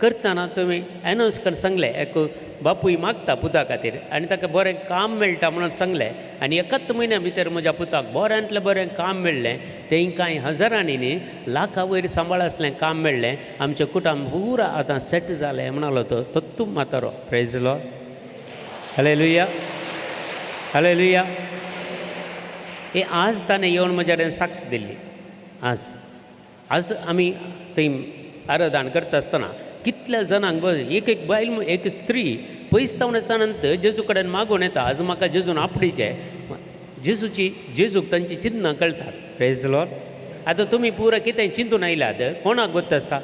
करतना तुमी एनावन्स कर सांगलें, एक बापूय मागता पुता खातीर आनी ताका बरें काम मेळटा म्हणून सांगलें आनी एकाच म्हयन्या भितर म्हज्या पुताक बऱ्यांतलें बरें काम मेळ्ळें. तें कांय हजारांनी न्ही, लाखा वयर सांबाळ आसलें काम मेळ्ळें. आमचें कुटुंब पुरा आतां सेट जालें म्हणालो तो तत्तू म्हातारो. Praise Lord, hallelujah, hallelujah. हे आज ताणें येवन म्हज्या कडेन साक्ष दिल्ली. आज आज आमी थंय आराधन करता आसतना कितल्या जाणांक एक एक बायल, एक स्त्री पयस जावन येता नंतर जेजू कडेन मागून येता, आज म्हाका जेजून आपडीचें. जेजूची जेजूक तांची चिंतनां कळटात. Praise Lord. आतां तुमी पुरा कितें चिंतून आयल्यात, कोणाक गोत्त आसा?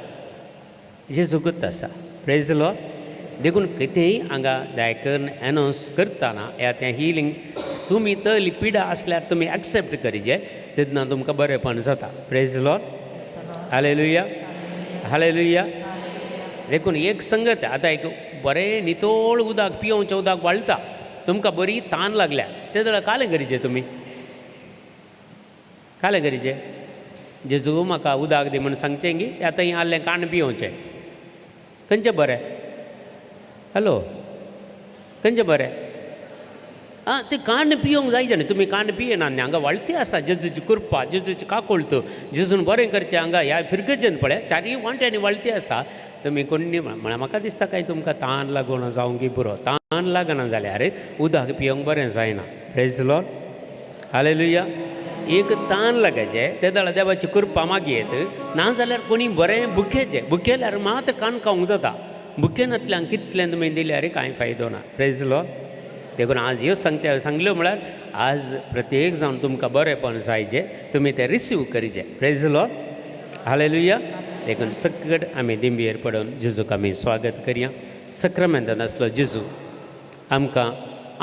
जेजू गोत्त आसा. Praise Lord. देखून कितेंय हांगा दायकन एनावन्स करतना ह्या तें हिलींग तुमी तली पिडा आसल्यार तुमी एक्सेप्ट करिजे, तेन्ना तुमकां बरेंपण जाता. Praise Lord, hallelujah, hallelujah. देखून एक संगत आतां एक बरें नितळ उदक पियोवचें उदक वाळटा, तुमकां बरी तान लागल्या ते जाल्यार कालें करिजे, तुमी कालें करिजे, जेजू म्हाका उदक दी म्हूण सांगचें गी, आतां हें आहलें काण पियोवचें, खंयचें बरें? हॅलो, खंयचें बरें? आं, तें कांड पियोंक जाय जाणें, तुमी कांड पियेना न्ही, हांगा वाळटी आसा जेजूची कृपा, जेजूची काकुळट, जेजून बरें करचें. हांगा ह्या फिरगजेन पळय चारीय वांट्यांनी वाळटी आसा. तुमी कोण्णी म्हळ्यार म्हाका दिसता कांय तुमकां तान लागून जावंक पुरो, तान लागना जाल्यार उदक पियोंक बरें जायना. Praise Lord, hallelujah. एक तान लागायचें ते जाल्यार देवाची कृपा मागयेत, नाजाल्यार कोणी बरें भुकेचें, भुकेल्यार मात कान खावंक जाता, भुकेनातल्यान कितलें तुमी दिल्यार कांय फायदो ना. Praise Lord. देखून आज ह्यो सांगता सांगल्यो म्हळ्यार आज प्रत्येक जावन तुमकां बरेंपण जायजें, तुमी तें रिसीव करिजें. Praise Lord, hallelujah. देखून सकट आमी दिंबयेर पडून जेजूक आमी स्वागत करया. सक्रामेंतान आसलो जेजू आमकां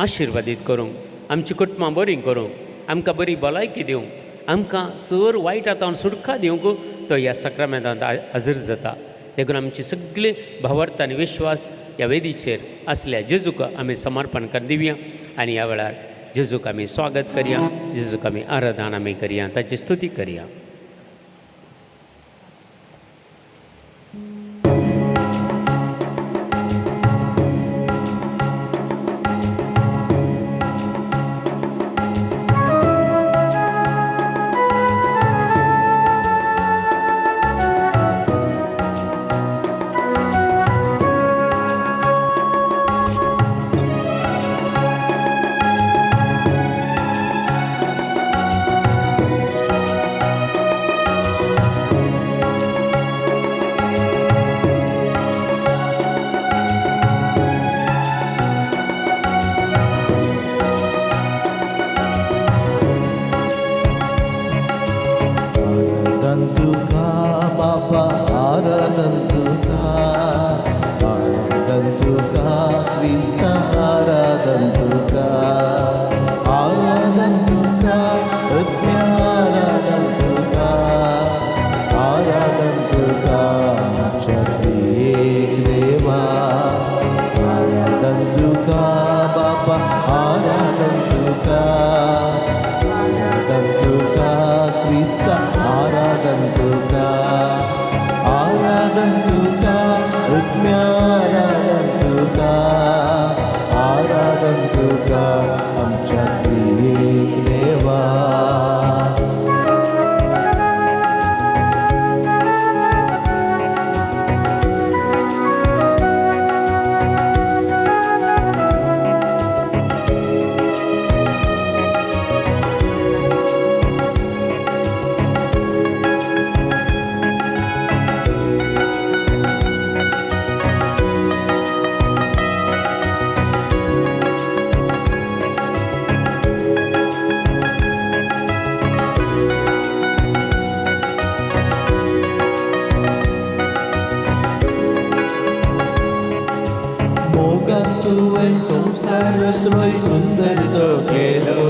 आशिर्वादीत करूंक, आमची कुटुंबां बरीं करूंक, आमकां बरी भलायकी दिवंक, आमकां सर वायट आतां सुटका दिवंक तो ह्या सक्रामेंतांत हाजीर जाता. देखून आमची सगळी भावार्थ आनी विश्वास ह्या वेदीचेर आसल्या जेजूक आमी समर्पण कर दिवया आनी ह्या वेळार जेजूक आमी स्वागत करया, जेजूक आमी आराधन आमी करया, ताची स्तुती करया. आराधन तुका बापा, आराधन तुका, आराधन तुका क्रिस्ता, आराधन तुका, आराधन तुका आत्म्या, आराधन तुका, आराधन तुका आमच्या त्रिएक देवा, आराधन तुका बापा, आराधन तुका, आराधन तुका क्रिस्ता, आराधन तुका, आराधन तुका आत्म्या, आराधन तुका, आराधन तुका आमच्या त्रिएक देवा. मोगान तुवें संवसार रचलोय, सुंदर तो केलो,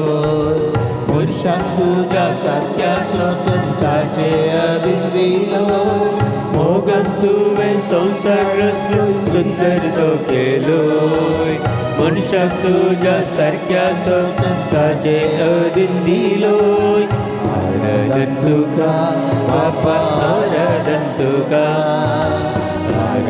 मनशाक तुज्या सारक्या स्वतंत्राचे अधीन दिलो. मोगान तुवें संवसार रचलोय, सुंदर तो केलोय, मनशाक तुज्या सारक्या स्वतंत्राचे अधीन दिलोय. आराधन तुका बापा, आराधन तुका, आराधन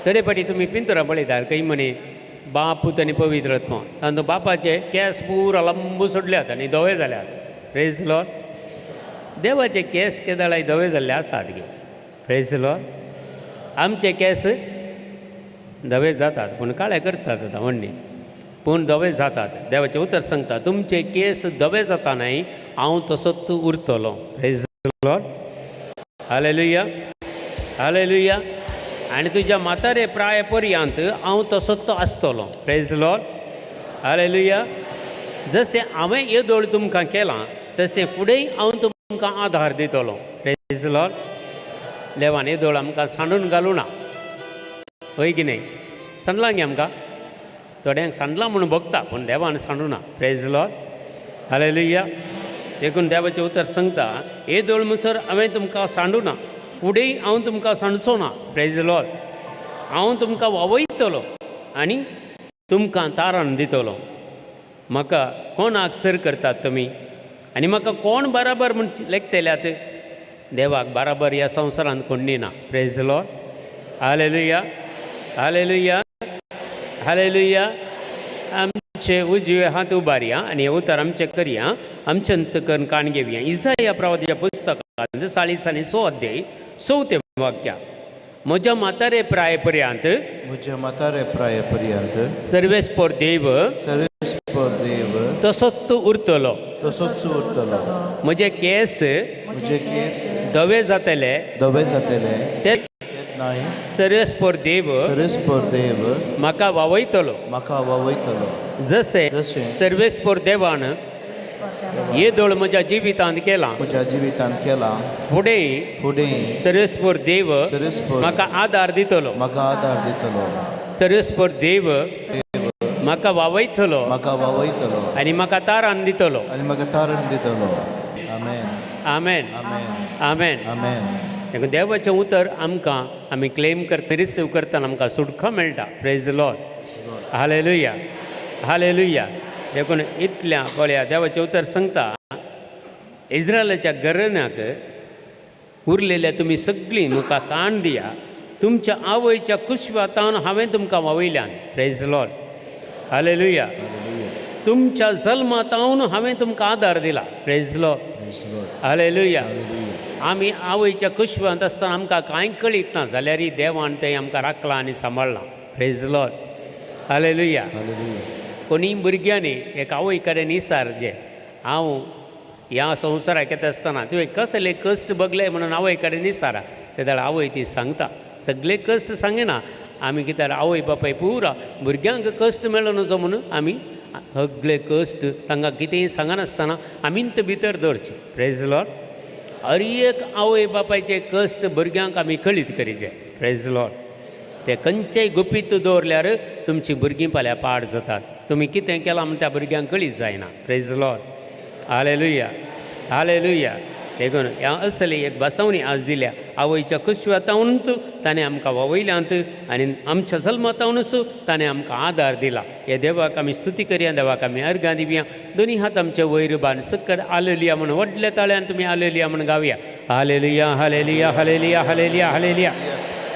तरे फाटी तुमी पिंतुरां पळयतात खंय म्हणी बाप पूत आनी पवित्र आत्मो तांतूं बापाचे केंस पुरा लंब सोडल्यात आनी धवे जाल्यात. प्रेज लॉर्ड. देवाचे केंस केदळाय धवे जाल्ले आसात गे. Praise lord. आमचे केंस धवे जातात पूण काळे करतात आतां व्हडली, पूण धवे जातात. देवाचें उतर सांगता तुमचे केंस धवे जाता न्हय हांव तसोच उरतलो. Praise lord. Hallelujah hallelujah. आनी तुज्या म्हातारे प्राय पर्यंत हांव तसोच तो आसतलो. Praise lord. Hallelujah. जशें हांवें येदोळ तुमकां केलां तशें फुडेंय हांव तुमकां आधार दितलो. Praise lord. देवान येदोळ आमकां सांडून घालूं ना, हय की न्हय? सांडलां गे आमकां, थोड्यांक सांडलां म्हणून भोगता, पूण देवान सांडूं ना. Praise lord. Hallelujah. देखून देवाचें उतर सांगता येदोळ म्हणसर हांवें तुमकां सांडूं ना, फुडेंय हांव तुमकां सांडचो ना. Praise lord. हांव तुमकां वावयतलो आनी तुमकां तारण दितलो. म्हाका कोणाक सर करतात तुमी आनी म्हाका कोण बराबर म्हूण लेखतल्यात? देवाक बराबर ह्या संवसारांत कोण ना. Praise lord. Hallelujah hallelujah hallelujah. आमचे उजवे हात उबारया आनी उतर आमचें करया, आमचें अंतकरण काण घेवया. इसाया प्रवादाच्या पुस्तकांत 40 आनी 100 अध्याय 4 वाक्या, म्हज्या म्हातारे प्राय पर्यंत, म्हज्या म्हातारे प्राय पर्यंत सर्वेस्पोर देव सर्वेस्पर देव तसोच उरतलो. तसोच उरतलो. म्हजे केंस म्हजे केंस धवे जातले धवे जातले ते तेन्नाय सर्वेस्पोर देव सर्वेस्पर देव म्हाका वावयतलो. म्हाका वावयतलो. जशें जशें सर्वेस्पोर देवान येदोळ म्हज्या जिवितांत केलां म्हज्या जिवितांत केलां फुडें फुडें सर्वेस्पोर देव सर्वेस्पर म्हाका आदार दितलो. म्हाका आदार दितलो. सर्वेस्पोर देव म्हाका वावयतलो म्हाका वावयतलो आनी म्हाका तारण दितलो. आनी म्हाका तारण दितलो. आमेन आमेन आमेन आमेन. आमेन. देखून देवाचें उतर आमकां आमी क्लेम करता, रिसीव करतना आमकां सुटका मेळटा. Praise lord. Hallelujah hallelujah. देखून इतल्या पळया देवाचें उतर सांगता इस्रायलाच्या घराण्याक उरलेल्या तुमी सगळीं म्हाका कान दिया, तुमच्या आवयच्या कुशवातान हांवें तुमकां वावयल्यान. Praise lord. Hallelujah. तुमच्या जल्मातावन हांवें तुमकां आदार दिला. Praise lord. Hallelujah. आमी आवयच्या कुशवांत आसतना आमकां कांय कळीत ना जाल्यारय देवान तें आमकां राखलां आनी सांबाळ्ळां. Praise lord. Hallelujah. कोणीय भुरग्यांनी एक आवय कडेन विचारचें, हांव ह्या संवसाराक येता आसतना तुवें कसले कश्ट बगले म्हणून आवय कडेन विचारा. तेदळ आवय ती सांगता, सगळे कश्ट सांगिना आमी, कित्याक आवय बापाय पुरा भुरग्यांक कश्ट मेळूं नजो म्हणून आमी सगळे कश्ट तांकां कितेंय सांगनासतना आमीच भितर दवरचें. Praise lord. हर एक आवय बापायचे कश्ट भुरग्यांक आमी कळीत करीचे. Praise lord. ते खंयचेय गुपीत दवरल्यार तुमचीं भुरगीं फाल्यां पाड जातात. तुमी कितें केलां म्हूण त्या भुरग्यांक कळीत जायना. Praise lord. Hallelujah hallelujah. देखून ह्या असली एक बसवणी आज दिल्या आवयच्या कुशवातावनूच ताणें आमकां वावयल्यांत आनी आमच्या जल्मातावनूच ताणें आमकां आदार दिला. हे देवाक आमी स्तुती करया, देवाक आमी अर्गां दिवया. दोनी हात आमचे वयर बान सक्कड हालेलुया म्हूण व्हडल्या ताळ्यान तुमी हालेलुया म्हूण गावया. Hallelujah hallelujah hallelujah hallelujah hallelujah.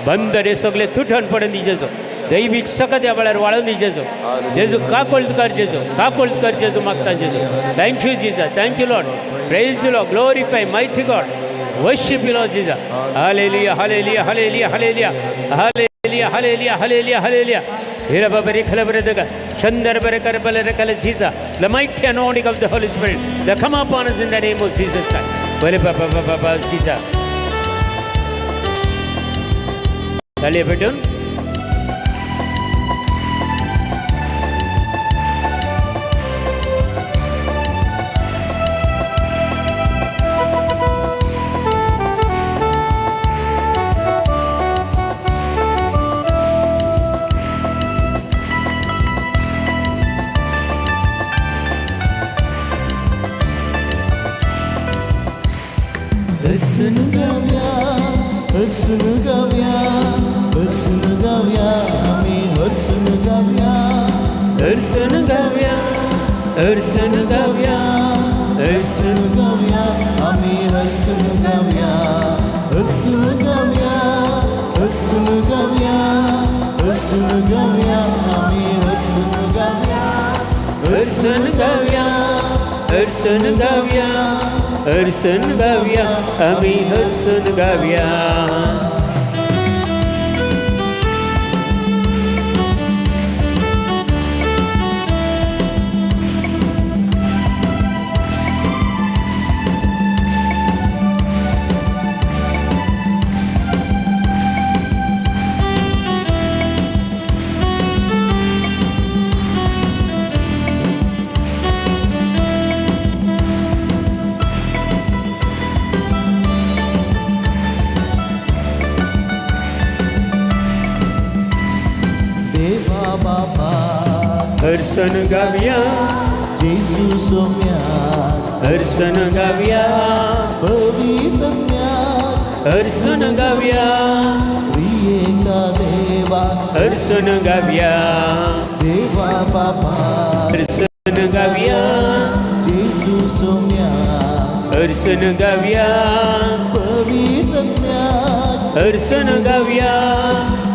बंदरे सगळे तुटण पडून दी जेजू, दैवीक सकत ह्या वेळार वाळून दी जेजू. जेजू काकोळत कर जेजू, काकोळत कर जेजू, मागता जेजू. Thank you Jesus, thank you lord. Praise lord, glorify mighty God, worship you lord Jesus. Hallelujah hallelujah hallelujah hallelujah hallelujah hallelujah hallelujah hallelujah. Hira babari khalabare daga Chandar bare kar bale rekale Jesus. The mighty anointing of the Holy Spirit that come upon us in the name of Jesus Christ. Bale baba baba baba Jesus. ताळये पेटून हर्सून गावया, हर्सून गावया, हर्सून गावया, आमी हर्सून गावया, हर्सून गावया, हर्सून गावया, हर्सून गावया, आमी हर्सून गावया, हर्सून गावया, हर्सून गावया, हरसून गावया, हरसून गावया, आमी हरसून गावया. देवा बापा, हरसन गावया, जेजू सोम्या, हरसन गावया, पवितम्या, हरसन गावया, प्रियेका देवा, हरसन गावया, देवा बापा, हरसन गावया, जेजू सोम्या, हरसन गावया, पवितम्या, हरसन गावया,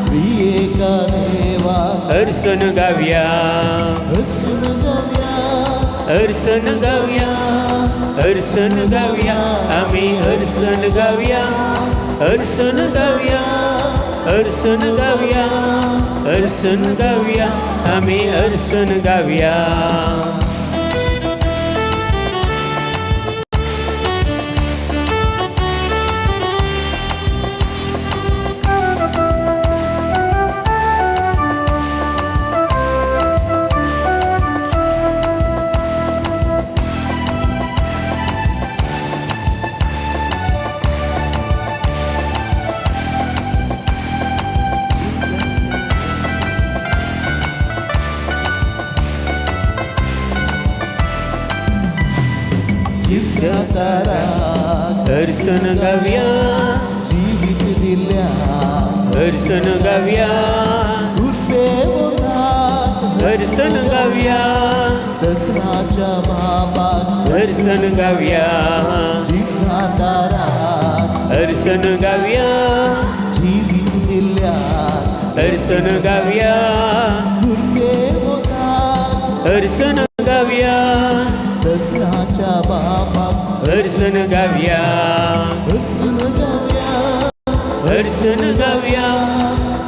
प्रियेका देवा, हरसन गावया, हरसून गावया, हरसन गावया, हरसन गावया, आमी हरसन गावया, हरसन गावया, हरसन गावया, हरसन गावया, आमी हरसन गावया. जिवत्या तारा, हरसन गावया, जीवित दिल्या, हरसन गावया, कृपे होतात, हरसन गावया, ससराच्या बाबा, हरसन गावया, जिवत्या तारा, हरसन गावया, जीवित दिल्या, हरसन गावया, कृपे होतात, हरसन गावया, ससराच्या बाबा, हरसन गावया, हरसून गावया, हरसन गावया,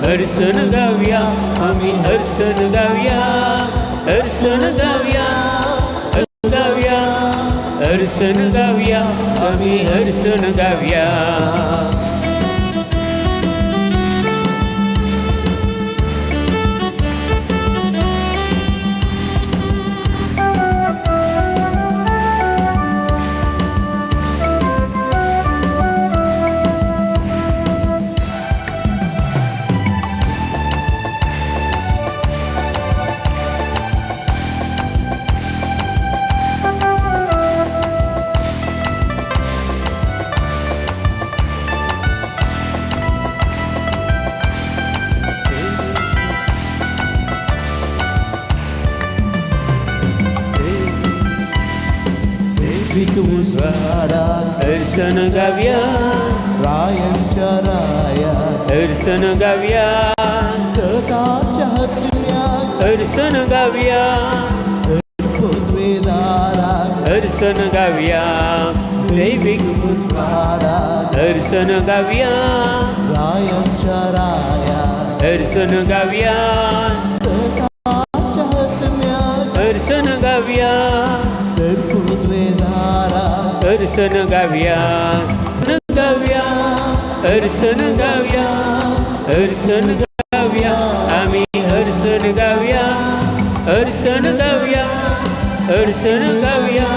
हरसन गावया, आमी हरसन गावया, हरसन गावया, गावया, हरसन गावया, आमी हरसन गावया. दैविक उजवाडा, हरसन गावया, रायांच्या राया, हरसन गावया, सदाच्या हत्म्या, हरसन गावया, सर्वद्वेदारा, हरसन गावया, दैविक उजवाडा, हरसन गावया, रायांच्या राया, हरसन गावया, सदाच्या हत्म्या, हरसन गावया, सर्वद्वेदारा, हरसन गावया, गावया, हरसन गावया, हरसन गावया, आमी हरसन गावया, हरसन गावया, हरसन गावया,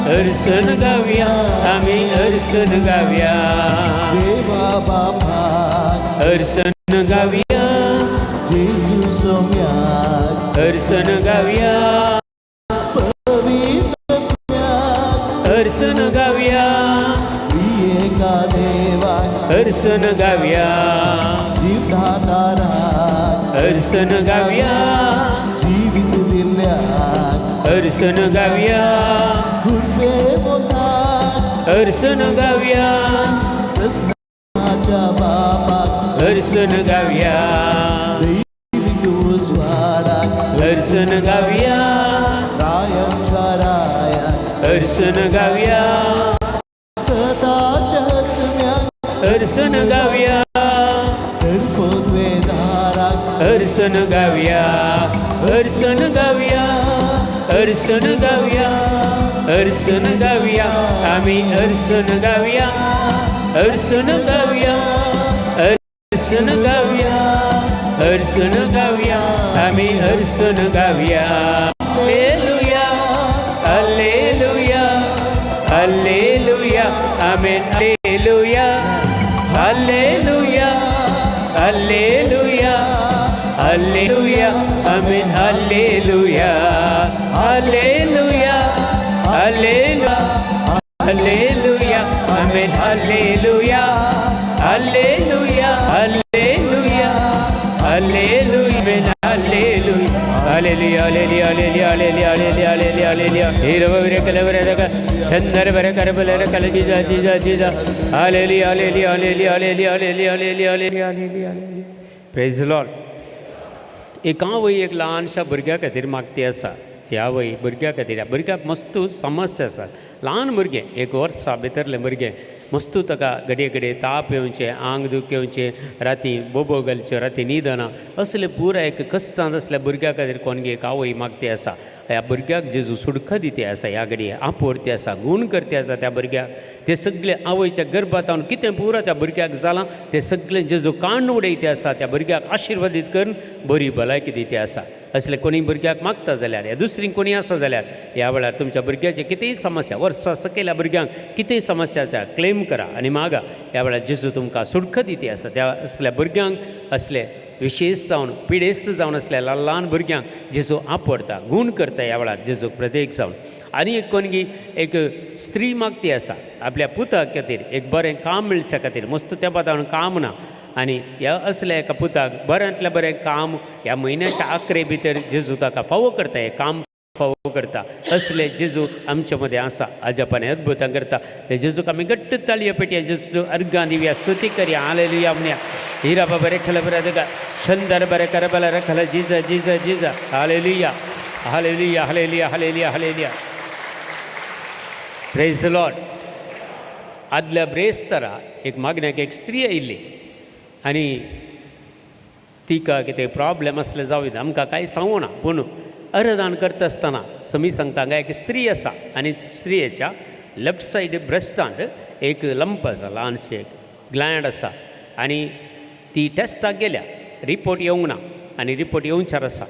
हरसन गावया, आमी हरसन गावया, देवा बापा, हरसन गावया, जेजू सोम्या, हरसन गावया, पवित्रत्म्या, हरसन गावया, प्रियेका देवा, हरसन गावया, जीवनातारा, हरसन गावया, जीवित दिल्या, हरसन गावया, कृपे होतात, हरसन गावया, ससनाच्या बाबा, हरसन गावया, दैविक उजवाडा, हरसन गावया, रायांच्या राया, हरसून गावया सदाच्या आत्म्याक हरसून गावया सर्ववेदाराक हरसून गावया हरसून गावया हरसून गावया हरसून गावया आमी हरसून गावया हरसून गावया हरसून गावया हरसून गावया आमी हरसून गावया. Hallelujah hallelujah hallelujah amen hallelujah hallelujah hallelujah hallelujah amen hallelujah hallelujah hallelujah hallelujah amen hallelujah hallelujah hallelujah hallelujah amen hallelujah hallelujah hallelujah hallelujah hallelujah hallelujah hallelujah hallelujah हिरव विरे कलवर चंदर बरे करबलर कल जीजा जीजा जीजा hallelujah hallelujah hallelujah hallelujah hallelujah hallelujah hallelujah hallelujah hallelujah. Praise Lord. एक आवय एक ल्हानशा भुरग्या खातीर मागती आसा. ह्या वय भुरग्या खातीर, ह्या भुरग्याक मस्त समस्या आसात. ल्हान भुरगें, एक वर्सा भितरलें भुरगें, मस्तू ताका घडये घडये ताप येवचें, आंग दूख येवचें, राती बोबो घालच्यो, राती न्हिदना, असले पुराय एक कश्टांत असल्या भुरग्या खातीर कोणगे एक आवय मागती आसा. ह्या भुरग्याक जेजू सुडका दिती आसा, ह्या घडये आपोरती आसा, गूण करती आसा त्या भुरग्याक. ते सगळे आवयच्या गर्भांत कितें पुरो त्या भुरग्याक जालां तें सगळें जेजू काण्ण उडयते आसा. त्या भुरग्याक आशिर्वादीत करून बरी भलायकी दिती आसा. असले कोणी भुरग्याक मागता जाल्यार या दुसरी कोणी आसा जाल्यार ह्या वेळार तुमच्या भुरग्याचे कितेंय समस्या, वर्सां सकयल्या भुरग्यांक कितेंय समस्या आसा, क्लेम करा आनी मागा. ह्या वेळार जेजू तुमकां सुडखत दिती आसा. त्या असल्या भुरग्यांक, असले विशेश जावन पिडेस्त जावन असल्या ल्हान ल्हान भुरग्यांक जेजू आपडता, गूण करता ह्या वेळार जेजू प्रत्येक जावन. आनी एक कोणगी एक स्त्री मागती आसा आपल्या पुता खातीर एक बरें काम मेळच्या खातीर. मस्त त्या पदान काम ना आनी ह्या असल्या एका पुताक बऱ्यांतलें बरें काम ह्या म्हयन्याच्या आखरे भितर जेजू ताका फावो करता, हें काम फावो करता. असले जेजू आमचे मदें आसा, अजापाने अद्भुतां करता. ते जेजूक आमी घट्ट ताळयो पेटया, जेजू अर्गां दिवया, स्तुती करया. हालेलुया म्हणया. हिरा बाबा रेखल बरें दगा शंदर बरें करबला रखल जिजा जिजा जिजा. Hallelujah hallelujah hallelujah hallelujah hallelujah. Praise Lord. आदल्या ब्रेस्तरा एक मागण्याक एक स्त्री आयिल्ली आनी तिका कितें प्रॉब्लेम आसलें जावं येता, आमकां कांय सांगूना. पूण अर्दान करता आसतना समी सांगता, हांगा एक स्त्री आसा आनी स्त्रियेच्या लेफ्ट सायड ब्रेस्टांत एक लंप आसा, ल्हानशी एक ग्लँड आसा आनी ती टेस्टाक गेल्या, रिपोर्ट येवंक ना आनी रिपोर्ट येवच्यार आसा.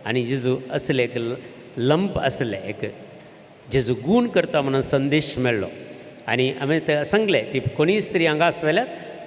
आनी जेजू असले एक लंप आसलें एक जेजू गूण करता म्हणून संदेश मेळ्ळो. आनी हांवें ते सांगलें, ती कोणीय स्त्री हांगा आसा जाल्यार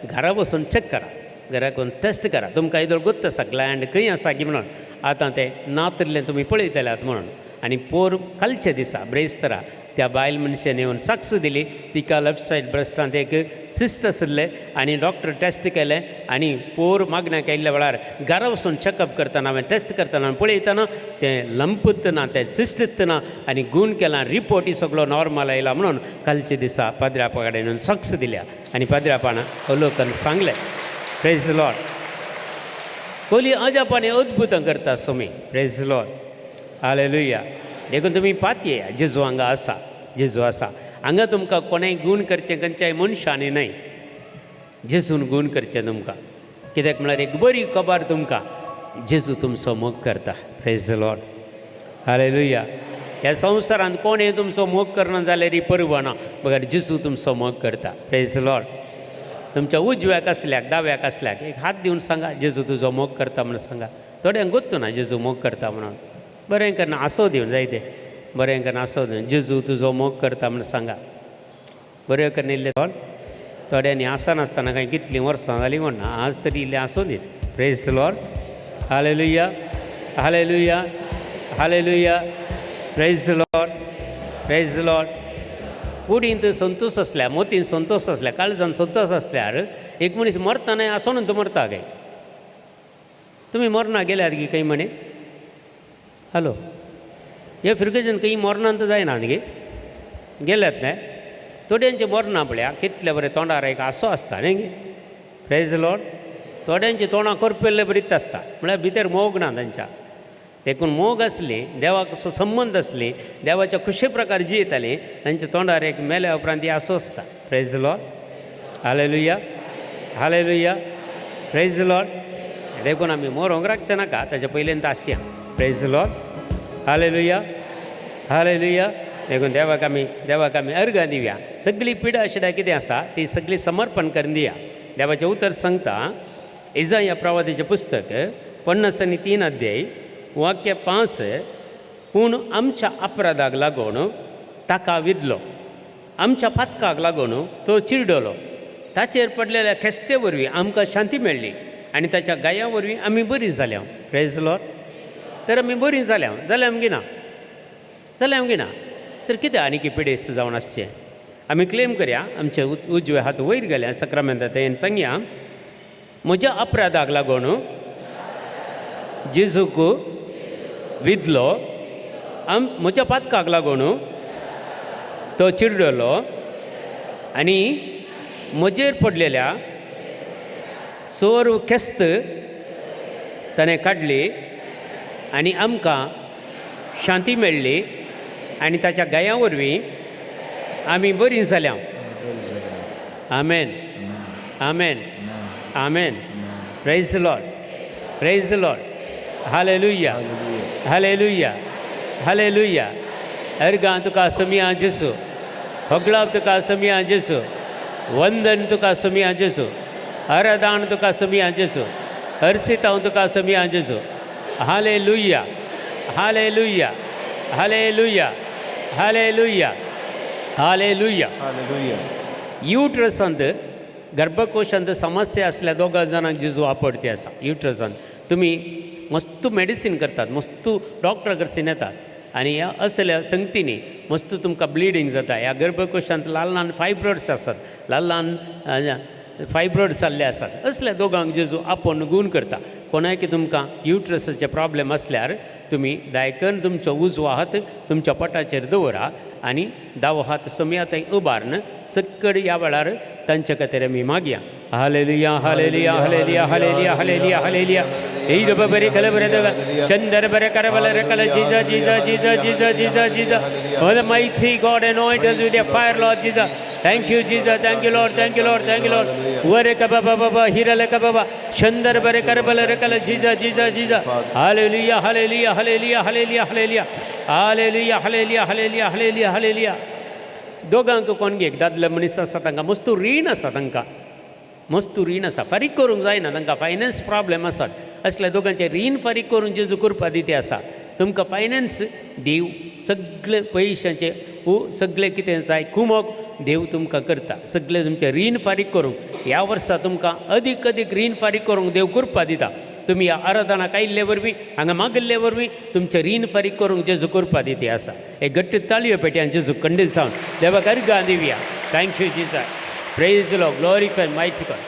घरा वचून चॅक करा, घरा वचून टेस्ट करा, तुमकां येदोळ गोत्त आसा ग्लँड खंय आसा की म्हणून. आतां तें नातल्लें तुमी पळयतल्यात म्हणून. आनी पोर कालच्या दिसा ब्रेस्तरा त्या बायल मनशेन येवन साक्ष दिली, तिका लेफ्ट सायड ब्रेस्टांत एक सिस्त आशिल्लें आनी डॉक्टर टेस्ट केलें आनी पोर मागण्याक आयिल्ल्या वेळार घरा वचून चॅकअप करतना, हांवें टेस्ट करतना पळयतना तें लंपत ना, तें सिस्त ना आनी गूण केलां, रिपोर्टूय सगळो नॉर्मल आयला म्हणून कालच्या दिसा पाद्रापा कडेन येवन साक्ष दिल्या आनी पाद्रापान अवलोकन सांगलें. Praise Lord. कोली अजापाने अद्भुतां करता सोमी. Praise Lord. हालेलुया. देखून तुमी पातये, जेजू हांगा आसा, जेजू आसा हांगा. तुमकां कोणेय गूण करचें खंयच्याय मनशांनी न्हय, जेजून गूण करचें तुमकां. कित्याक म्हळ्यार एक बरी खबर तुमकां, जेजू तुमचो मोग करता. Praise Lord. हालेलुया. ह्या संवसारांत कोणें तुमचो मोग करना जाल्यार परवा ना, बगर जेजू तुमचो मोग करता. Praise Lord. तुमच्या उजव्याक आसल्याक, दाव्याक आसल्याक एक हात दिवन सांगा, जेजू तुजो मोग करता म्हणून सांगा. थोड्यांक गोत्तू ना जेजू मोग करता म्हणून. बरें करना आसो दिवन जायते, बरें करना आसो दिवन जेजू तुजो मोग करता म्हणून सांगा. बरें करना इल्लें थोड्यांनी आसनासतना कांय कितलीं वर्सां जालीं म्हण ना, आज तरी इल्लें आसूं दीत. Praise Lord. Hallelujah hallelujah hallelujah. Praise Lord. Praise Lord. कुडींत संतोश आसल्यार, मोतीन संतोश आसल्यार, काळजान संतोश आसल्यार एक मनीस मरतना आसोन तो मरता काय? तुमी मरना गेल्यात गी खंय म्हणे? हॅलो, हे फिरगेजन खंय मरणान तर जायना न्ही गेल्यात न्हय? थोड्यांचे मरना पळया कितले बरें तोंडार एक आसो आसता न्ही गे. Praise Lord. थोड्यांची तोंडां करपेल्ले बरीच आसता, म्हळ्यार भितर मोग ना तांच्या. देखून मोग आसली, देवाक असो संबंद आसली, देवाच्या खुशे प्रकार जियेताली, तांच्या तोंडार एक मेल्या उपरांत ती आसो आसता. Praise Lord, hallelujah, hallelujah, praise Lord. देखून आमी मोरोंक राखचें नाका, ताच्या पयल्यान आसया. प्रेज लॉर्ड, हालेलुया, हालेलुया. देखून देवाक आमी अर्गां दिवया. सगळी पिडा शिडा कितें आसा ती सगळी समर्पण करून दिया. देवाचें उतर सांगता, इजाया प्रवादीचें पुस्तक 53 अध्याय वाक्य 5, पूण आमच्या अपराधाक लागून ताका विदलो, आमच्या पातकाक लागून तो चिरडलो. ताचेर पडलेल्या खेस्ते वरवीं आमकां शांती मेळ्ळी आनी ताच्या गाया वरवीं आमी बरीं जाल्या. प्रेज लॉर्ड. तर आमी बरीं जाल्या, जाल्या आमगे ना, जाल्या आमगे ना. तर कितें आनीक पिडेस्त जावन आसचें? आमी क्लेम करया. आमचे उजवे हात वयर गेले सक्रामेंता तेन सांगया, म्हज्या अपराधाक लागून जेजूक विदलो, म्हज्या पातकाक लागून तो चिरडलो आनी म्हजेर पडलेल्या सोर केस्त ताणें काडली आनी आमकां शांती मेळ्ळी आनी ताच्या गाया वरवीं आमी बरीं जाल्या. आमेन, आमेन, आमेन. Praise Lord, praise Lord. Hallelujah, hallelujah, hallelujah. अर्गां तुका समिया जेसू, होगळाप तुका समिया जेसू, वंदन तुका समिया जेसू, आराधन तुका समिया जेसू, हर्षितांव तुका समिया जेसू. Hallelujah, hallelujah, hallelujah, hallelujah, hallelujah. Hallelujah. युट्रसांत, गर्भकोशांत समस्या आसल्या दोगा जाणांक जेजू आपडती आसा. युट्रसांत तुमी मस्त मेडिसीन करतात, मस्त डॉक्टर कडसून येतात आनी ह्या असल्या संगतींनी मस्त तुमकां ब्लिडींग जाता. ह्या गर्भकोशांत ल्हान ल्हान फायब्रॉड्स आसात, ल्हान ल्हान फायब्रॉड्स जाल्ले आसात. असल्या दोगांक जेजू आपोवन गूण करता. कोणाय तुमकां युट्रसाचे प्रॉब्लेम आसल्यार तुमी दायकन तुमचो उजवो हात तुमच्या पोटाचेर दवरा आनी दावो हात सोमया थंय उबारून सक्कड ह्या वेळार तांच्या खातीर आमी मागया. Hallelujah, hallelujah, hallelujah, hallelujah, hallelujah, hallelujah. हे बरे कल बरे चंदर बरे करबल रकल. जिजा जिजा जिजा जिजा जिजा जिजा. Oh, the mighty God, anoint us with your fire, Lord Jesus. Thank you, Jesus. Thank you, Lord. Thank you, Lord. Thank you, Lord. Vare ka baba baba hirale ka baba Chandar bare karbal rakal Jija Jija Jija. Hallelujah, hallelujah, hallelujah, hallelujah, hallelujah, hallelujah, hallelujah, hallelujah, hallelujah, hallelujah. दोगांक कोण एक दादले मनीस आसा, तांकां मस्तू रीण आसा, तांकां मस्तू रीण आसा, फारीक करूंक जायना, तांकां फायनान्स प्रॉब्लेम आसात. असल्या दोगांचे रीण फारीक करून जेजू करपा दिते आसा. तुमकां फायनान्स देव सगळे पयशांचे सगळें कितें जाय कुमोक देव तुमकां करता. सगळें तुमचें रीण फारीक करूंक ह्या वर्सा तुमकां अदीक अदीक रीण फारीक करूंक देव कृपा दिता. तुमी ह्या आराधनाक आयिल्ले वरवीं, हांगा मागिल्ले वरवीं तुमचें रीण फारीक करूंक जेजू कृपा दिती आसा. एक घट्ट ताळयो पेटयान जेजू खंडीत जावन देवाक अर्गां दिवया. Thank you, Jesus. Praise Lord, glorify mighty God.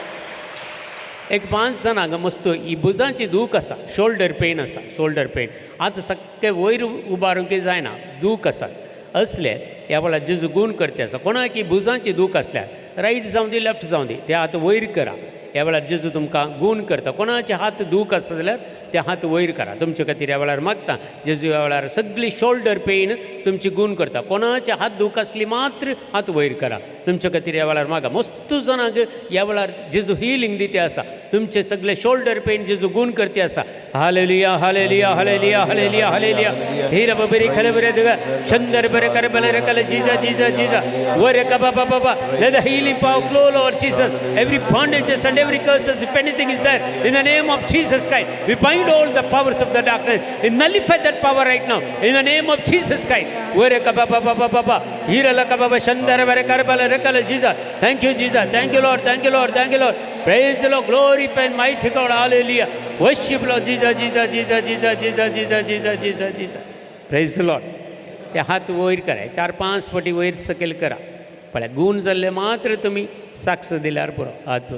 एक पांच जाणांक मस्त ही भुजांची दूख आसा, शोल्डर पेन आसा, शोल्डर पेन. आतां सामकें वयर उबारूंक जायना, दूख आसा. असले ह्या वेळार जेजू गूण करते आसा. कोणाक ही भुजांची दूख आसल्यार, रायट जावं दी, लेफ्ट जावं दी, ते हात वयर करा. ह्या वेळार जेजू तुमकां गूण करता. कोणाचे हात दूख आसा जाल्यार ते हात वयर करा. तुमचे खातीर ह्या वेळार मागता. जेजू ह्या वेळार सगळी शोल्डर पेन तुमची गूण करता. कोणाचे हात दूख आसली मात्र हात वयर करा. तुमचे खातीर ह्या वेळार मागा. मस्त जाणांक ह्या वेळार जेजू हिलींग दिते आसा. तुमचे सगळे शोल्डर पेन जेजू गूण करते आसा. Hallelujah, hallelujah, hallelujah, hallelujah, hallelujah. हिर बबरी खले बरे दुगा चंदर बरे कर बले रकल. जिजा जिजा जिजा वरे कबा बाबा बाबा. Let the healing power flow, Lord Jesus. Every bondages and every curses, if anything is there, in the name of Jesus Christ, we bind all the powers of the darkness. We nullify that power right now in the name of Jesus Christ. वरे कबा बाबा बाबा बाबा हिरला कबा चंदर बरे कर बले रकल. Jesus, thank you, Jesus. Thank you, Lord. Thank you, Lord. Thank you, Lord. Praise the Lord. Glorify and mighty God. Hallelujah. Worship Lord Jesus, Jesus, Jesus, Jesus, Jesus, Jesus, Jesus, Jesus, Jesus. Praise the Lord. ते हात वयर करा, चार पांच फावटी वयर सकयल करा. पळय, गूण जाल्ले मात्र तुमी साक्ष दिल्यार पुरो. हात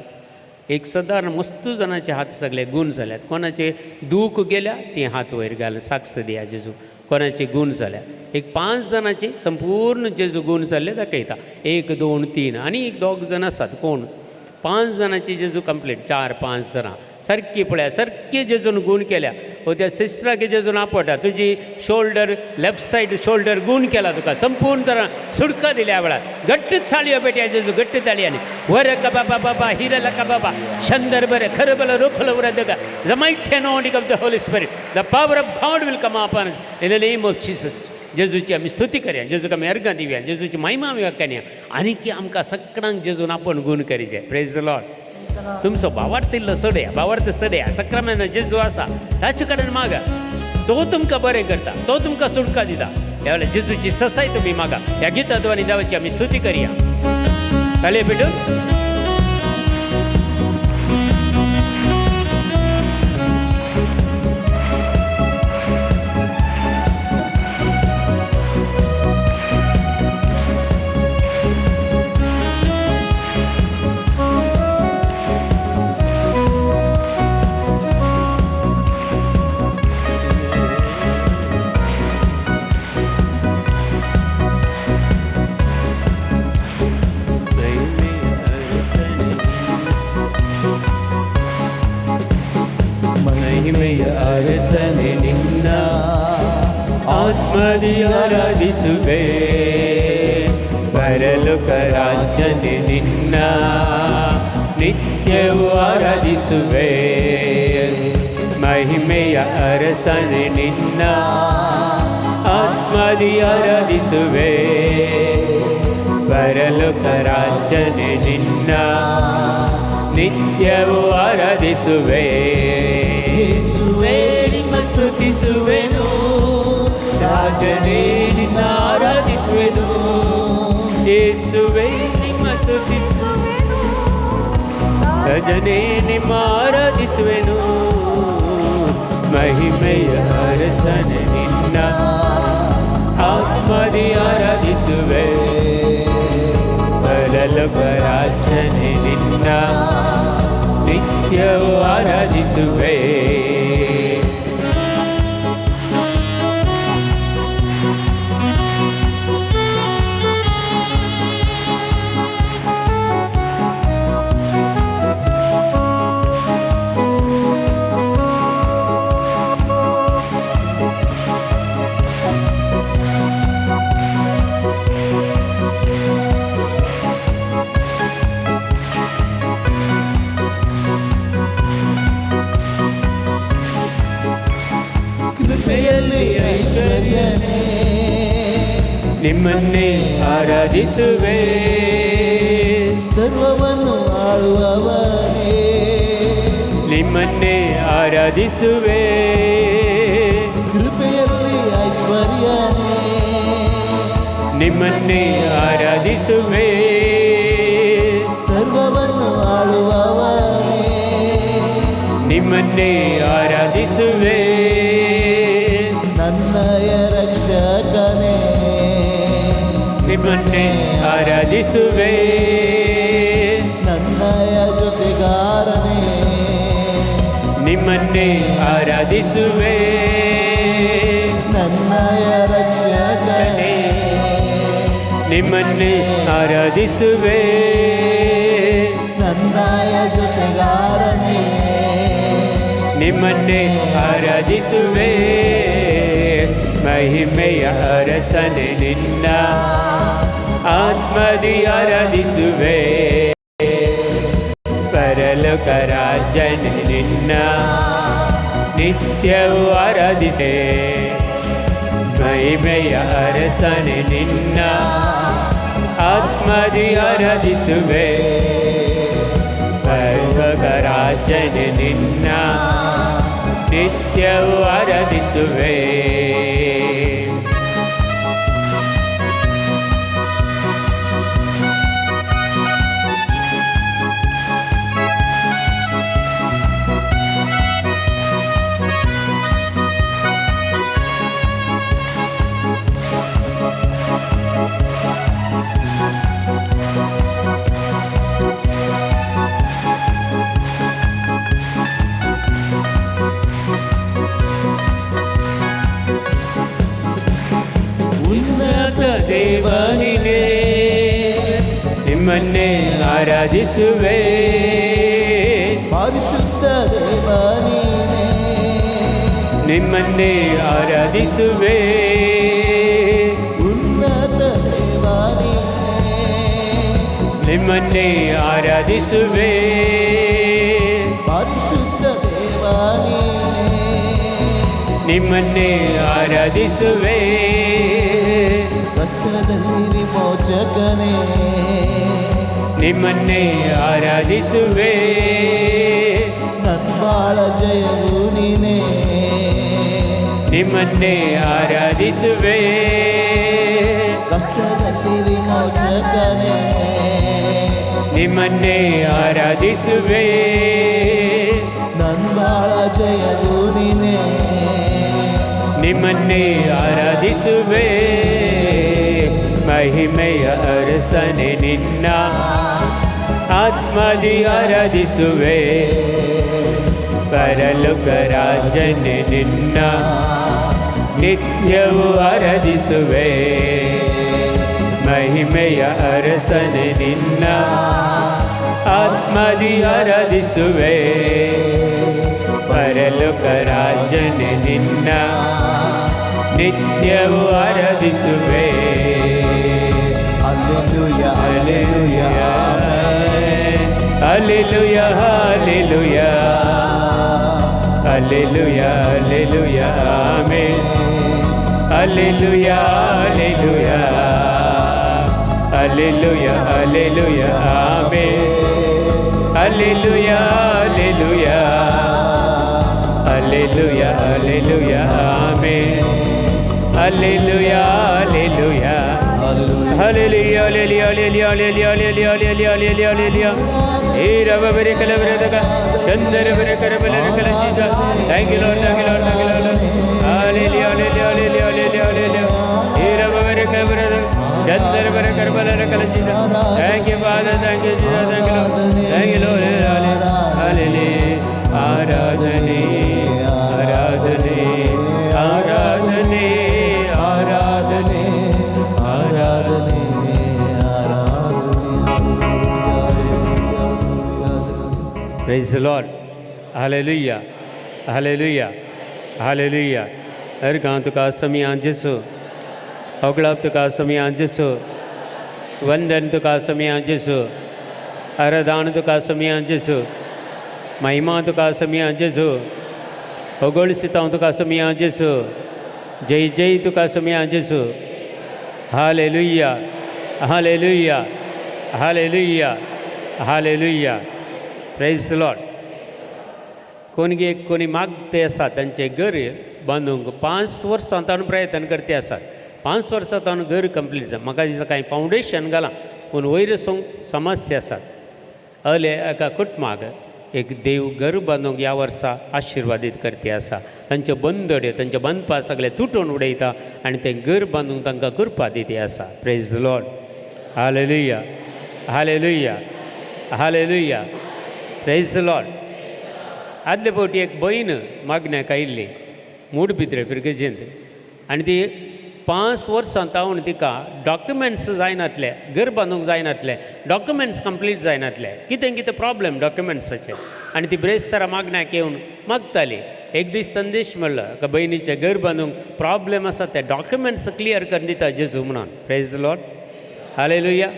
एक सदारण मस्त जाणाचे हात सगळे गूण जाल्यात. कोणाचे दूख गेल्या ती हात वयर घाल, साक्ष दिया जेजू. कोणाचे गूण जाल्या, एक पांच जाणाचे संपूर्ण जेजू गूण जाल्ले दाखयता. एक, दोन, तीन आनी एक दोग जाण आसात. कोण पांच जाणाची जेजू कंप्लीट. चार पांच जाणां सारकी पळया, सारकी जेजून गूण केल्या. हो त्या सिस्टराक जेजून आपटा. तुजी शोल्डर, लेफ्ट सायड शोल्डर गूण केला तुका, संपूर्ण तरा सुटका दिल्या वेळार. घट्ट थाळयो पेटया जेजू, घट्ट ताळयांनी. वर कबा बाबा हिरल कबाबा शंदर बरे खरं बल रोखल वर दगा. The mighty anointing of the Holy Spirit, the power of God will come upon in the name of Jesus. जेजूची आमी स्तुती करया, जेजूक आमी अर्गां दिवया, जेजूची महिमा आमी व्याख्यानया आनी की आमकां सगळ्यांक जेजून आपूण गूण करीचे. Praise the Lord. तुमचो भावार्थ इल्लो सडया, भावार्थ सडया. सक्रामेन जेजू आसा, ताचे कडेन मागा, तो तुमकां बरें करता, तो तुमकां सुटका दिता. ह्या वेळार जेजूची ससाय तुमी मागा. ह्या गिता द्वारे देवाची आमी स्तुती करया. ताळये पेटून. ಮಹಿಮೆಯ ಅರಸನೆ ನಿನ್ನ ಆತ್ಮದಿ ಆರಾಧಿಸುವೆ, ಪರಲೋಕ ರಾಜನೆ ನಿನ್ನ ನಿತ್ಯವೂ ಆರಾಧಿಸುವೆ. ಮಹಿಮೆಯ ಅರಸನೆ ನಿನ್ನ ಆತ್ಮದಿ ಆರಾಧಿಸುವೆ, ಪರಲೋಕ ರಾಜನೆ ನಿನ್ನ ನಿತ್ಯವೂ ಆರಾಧಿಸುವೆ. ಯೇಸುವೇ ನಿಮ್ಮ ಸ್ತುತಿಸುವೆನು, ರಾಜನೇ ನಿನ್ನ ಆರಾಧಿಸುವೆನು. ಯೇಸುವೇ ನಿಮ್ಮ ಸ್ತುತಿಸುವೆನು, ರಾಜನೇ ನಿಮ್ಮ ಆರಾಧಿಸುವೆನು. ಮಹಿಮೆಯ ಅರಸನೆ ನಿನ್ನ ಆತ್ಮದಿ ಆರಾಧಿಸುವೆ, ಪರಲೋಕ ರಾಜನೇ ನಿನ್ನ ನಿತ್ಯವೂ ಆರಾಧಿಸುವೆ. ಕೃಪೆಯಲ್ಲಿ ಐಶ್ವರ್ಯನೇ ನಿಮ್ಮನ್ನೇ ಆರಾಧಿಸುವೆ. ಸರ್ವವನ್ನು ಆಳುವವನೇ ನಿಮ್ಮನ್ನೇ ಆರಾಧಿಸುವೆ. ಕೃಪೆಯಲ್ಲಿ ಐಶ್ವರ್ಯನೇ ನಿಮ್ಮನ್ನೇ ಆರಾಧಿಸುವೆ. ಸರ್ವವನ್ನು ಆಳುವವನೇ ನಿಮ್ಮನ್ನೇ ಆರಾಧಿಸುವೆ. ನನ್ನಯ ರಕ್ಷಕನೇ ನಿಮ್ಮನ್ನೇ ಆರಾಧಿಸುವೆ. ನನ್ನಯ ಜೊತೆಗಾರನೇ ನಿಮ್ಮನ್ನೇ ಆರಾಧಿಸುವೆ. ನನ್ನಯ ರಕ್ಷಕನೇ ನಿಮ್ಮನ್ನೇ ಆರಾಧಿಸುವೆ. ನನ್ನಯ ಜೊತೆಗಾರನೇ ನಿಮ್ಮನ್ನೇ ಆರಾಧಿಸುವೆ. ಮಹಿಮೆಯ ಅರಸನೆ ನಿನ್ನ ಆತ್ಮದಿ ಆರಾಧಿಸುವೆ, ಪರಲೋಕ ರಾಜನೆ ನಿನ್ನ ನಿತ್ಯವೂ ಆರಾಧಿಸೆ. ಮಹಿಮೆಯ ಅರಸನೆ ನಿನ್ನ ಆತ್ಮದಿ ಆರಾಧಿಸುವೆ, ಪರಲೋಕ ರಾಜನೆ ನಿನ್ನ ನಿತ್ಯವೂ ಆರಾಧಿಸುವೆ. ಉನ್ನತ ದೇವನಿಗೆ ನಿಮ್ಮನ್ನೇ ಆರಾಧಿಸುವೆ. ಪರಿಶುದ್ಧ ದೇವನಿನೇ. ನಿಮ್ಮನ್ನೇ ಆರಾಧಿಸುವೆ. ಉನ್ನತ ದೇವ ನೀನೇ. ನಿಮ್ಮನ್ನೇ ಆರಾಧಿಸುವೆ. ಪರಿಶುದ್ಧ ದೇವ ನೀನೇ. ನಿಮ್ಮನ್ನೇ ಆರಾಧಿಸುವೆ. ಕಷ್ಟದಲ್ಲಿ ವಿಮೋಚಕನೇ. ನಿಮ್ಮನ್ನೇ ಆರಾಧಿಸುವೆ. ನನ್ಬಾಳ ಜಯವು ನೀನೇ. ನಿಮ್ಮನ್ನೇ ಆರಾಧಿಸುವೆ. ಕಷ್ಟದಲ್ಲಿ ವಿಮೋಚಕನೇ. ನಿಮ್ಮನ್ನೇ ಆರಾಧಿಸುವೆ. ನನ್ಬಾಳ ಜಯವು ನೀನೇ. ನಿಮ್ಮನ್ನೇ ಆರಾಧಿಸುವೆ. ಮಹಿಮೆಯ ಅರಸನೆ, ನಿನ್ನ ಆತ್ಮದಿ ಆರಾಧಿಸುವೆ. ಪರಲೋಕ ರಾಜನೆ, ನಿನ್ನ ನಿತ್ಯವೂ ಆರಾಧಿಸುವೆ. ಮಹಿಮೆಯ ಅರಸನೆ, ನಿನ್ನ ಆತ್ಮದಿ ಆರಾಧಿಸುವೆ. ಪರಲೋಕ ರಾಜನೆ, ನಿನ್ನ ನಿತ್ಯವೂ ಆರಾಧಿಸುವೆ. Alleluia, alleluia, amen. Alleluia, alleluia, alleluia, alleluia, amen. Alleluia, alleluia, alleluia, alleluia, amen. Alleluia, alleluia, alleluia, alleluia, amen. Alleluia, alleluia. Hallelujah, hallelujah, hallelujah, hallelujah, hallelujah, hallelujah, hallelujah, hallelujah. Hey, Rabba, Bere, Kala, Bere, Daga. Chandra, Bere, Kara, Bere, Kala, Jesus. Thank you, Lord, thank you, Lord, thank you, Lord. Hallelujah, hallelujah, hallelujah, hallelujah, hallelujah. Hey, Rabba, Bere, Kala, Bere, Daga. Chandra, Bere, Kara, Bere, Kala, Jesus. Thank you, Father, thank you, Jesus, thank you, Lord. Thank you, Lord. Hallelujah, hallelujah. ಆರಾಧನೆ, ಆರಾಧನೆ, ಆರಾಧನೆ, ಆರಾಧನೆ, ಆರಾಧನೆ, ಆರಾಧನೆ. Praise the Lord. Hallelujah. Hallelujah. Hallelujah. अर्घां तुका समिया जेसू, होगळप तुका समिया जेसू, वंदन तुका समिया जेसू, आराधन तुका समिया जेसू, महिमा तुका समिया जेसू, होगळिसता तुका समिया जेसू, जय जय तुका समिया जेसू. Hallelujah, hallelujah, hallelujah, hallelujah. Praise Lord. कोणगे कोणी मागते आसा, तांचें घर बांदूंक 5 वर्सां ताणून प्रयत्न करते आसात. 5 वर्सां ताणून घर कंप्लीट जाता म्हाका दिसता. कांय फावंडेशन घालां पूण वयर वचूंक समस्या आसात. अले एका कुटुंबाक एक देव घर बांदूंक ह्या वर्सा आशिर्वादीत करते आसा. तांच्यो बंदड्यो, तांचे बांदपा सगळे तुटून उडयता आनी तें घर बांदूंक तांकां कृपा दिती आसा. Praise Lord. Hallelujah, hallelujah, hallelujah. Praise Lord. आदले फावटी एक भयण मागण्याक आयिल्ली मूडबिद्रे फिर्गजेंत आनी ती 5 वर्सां तावन तिका डॉक्युमेंट्स जायनातले, घर बांदूंक जायनातले, डॉक्युमेंट्स कंप्लीट जायनातले, कितें कितें प्रॉब्लेम डॉक्युमेंट्साचे. आनी ती ब्रेस्तारा मागण्याक येवन मागताली. एक दीस संदेश मेळ्ळो एका भयणीचें घर बांदूंक प्रॉब्लेम आसा, ते डॉक्युमेंट्स क्लियर करून दिता जेजू म्हणून. Praise Lord. हालेलुया.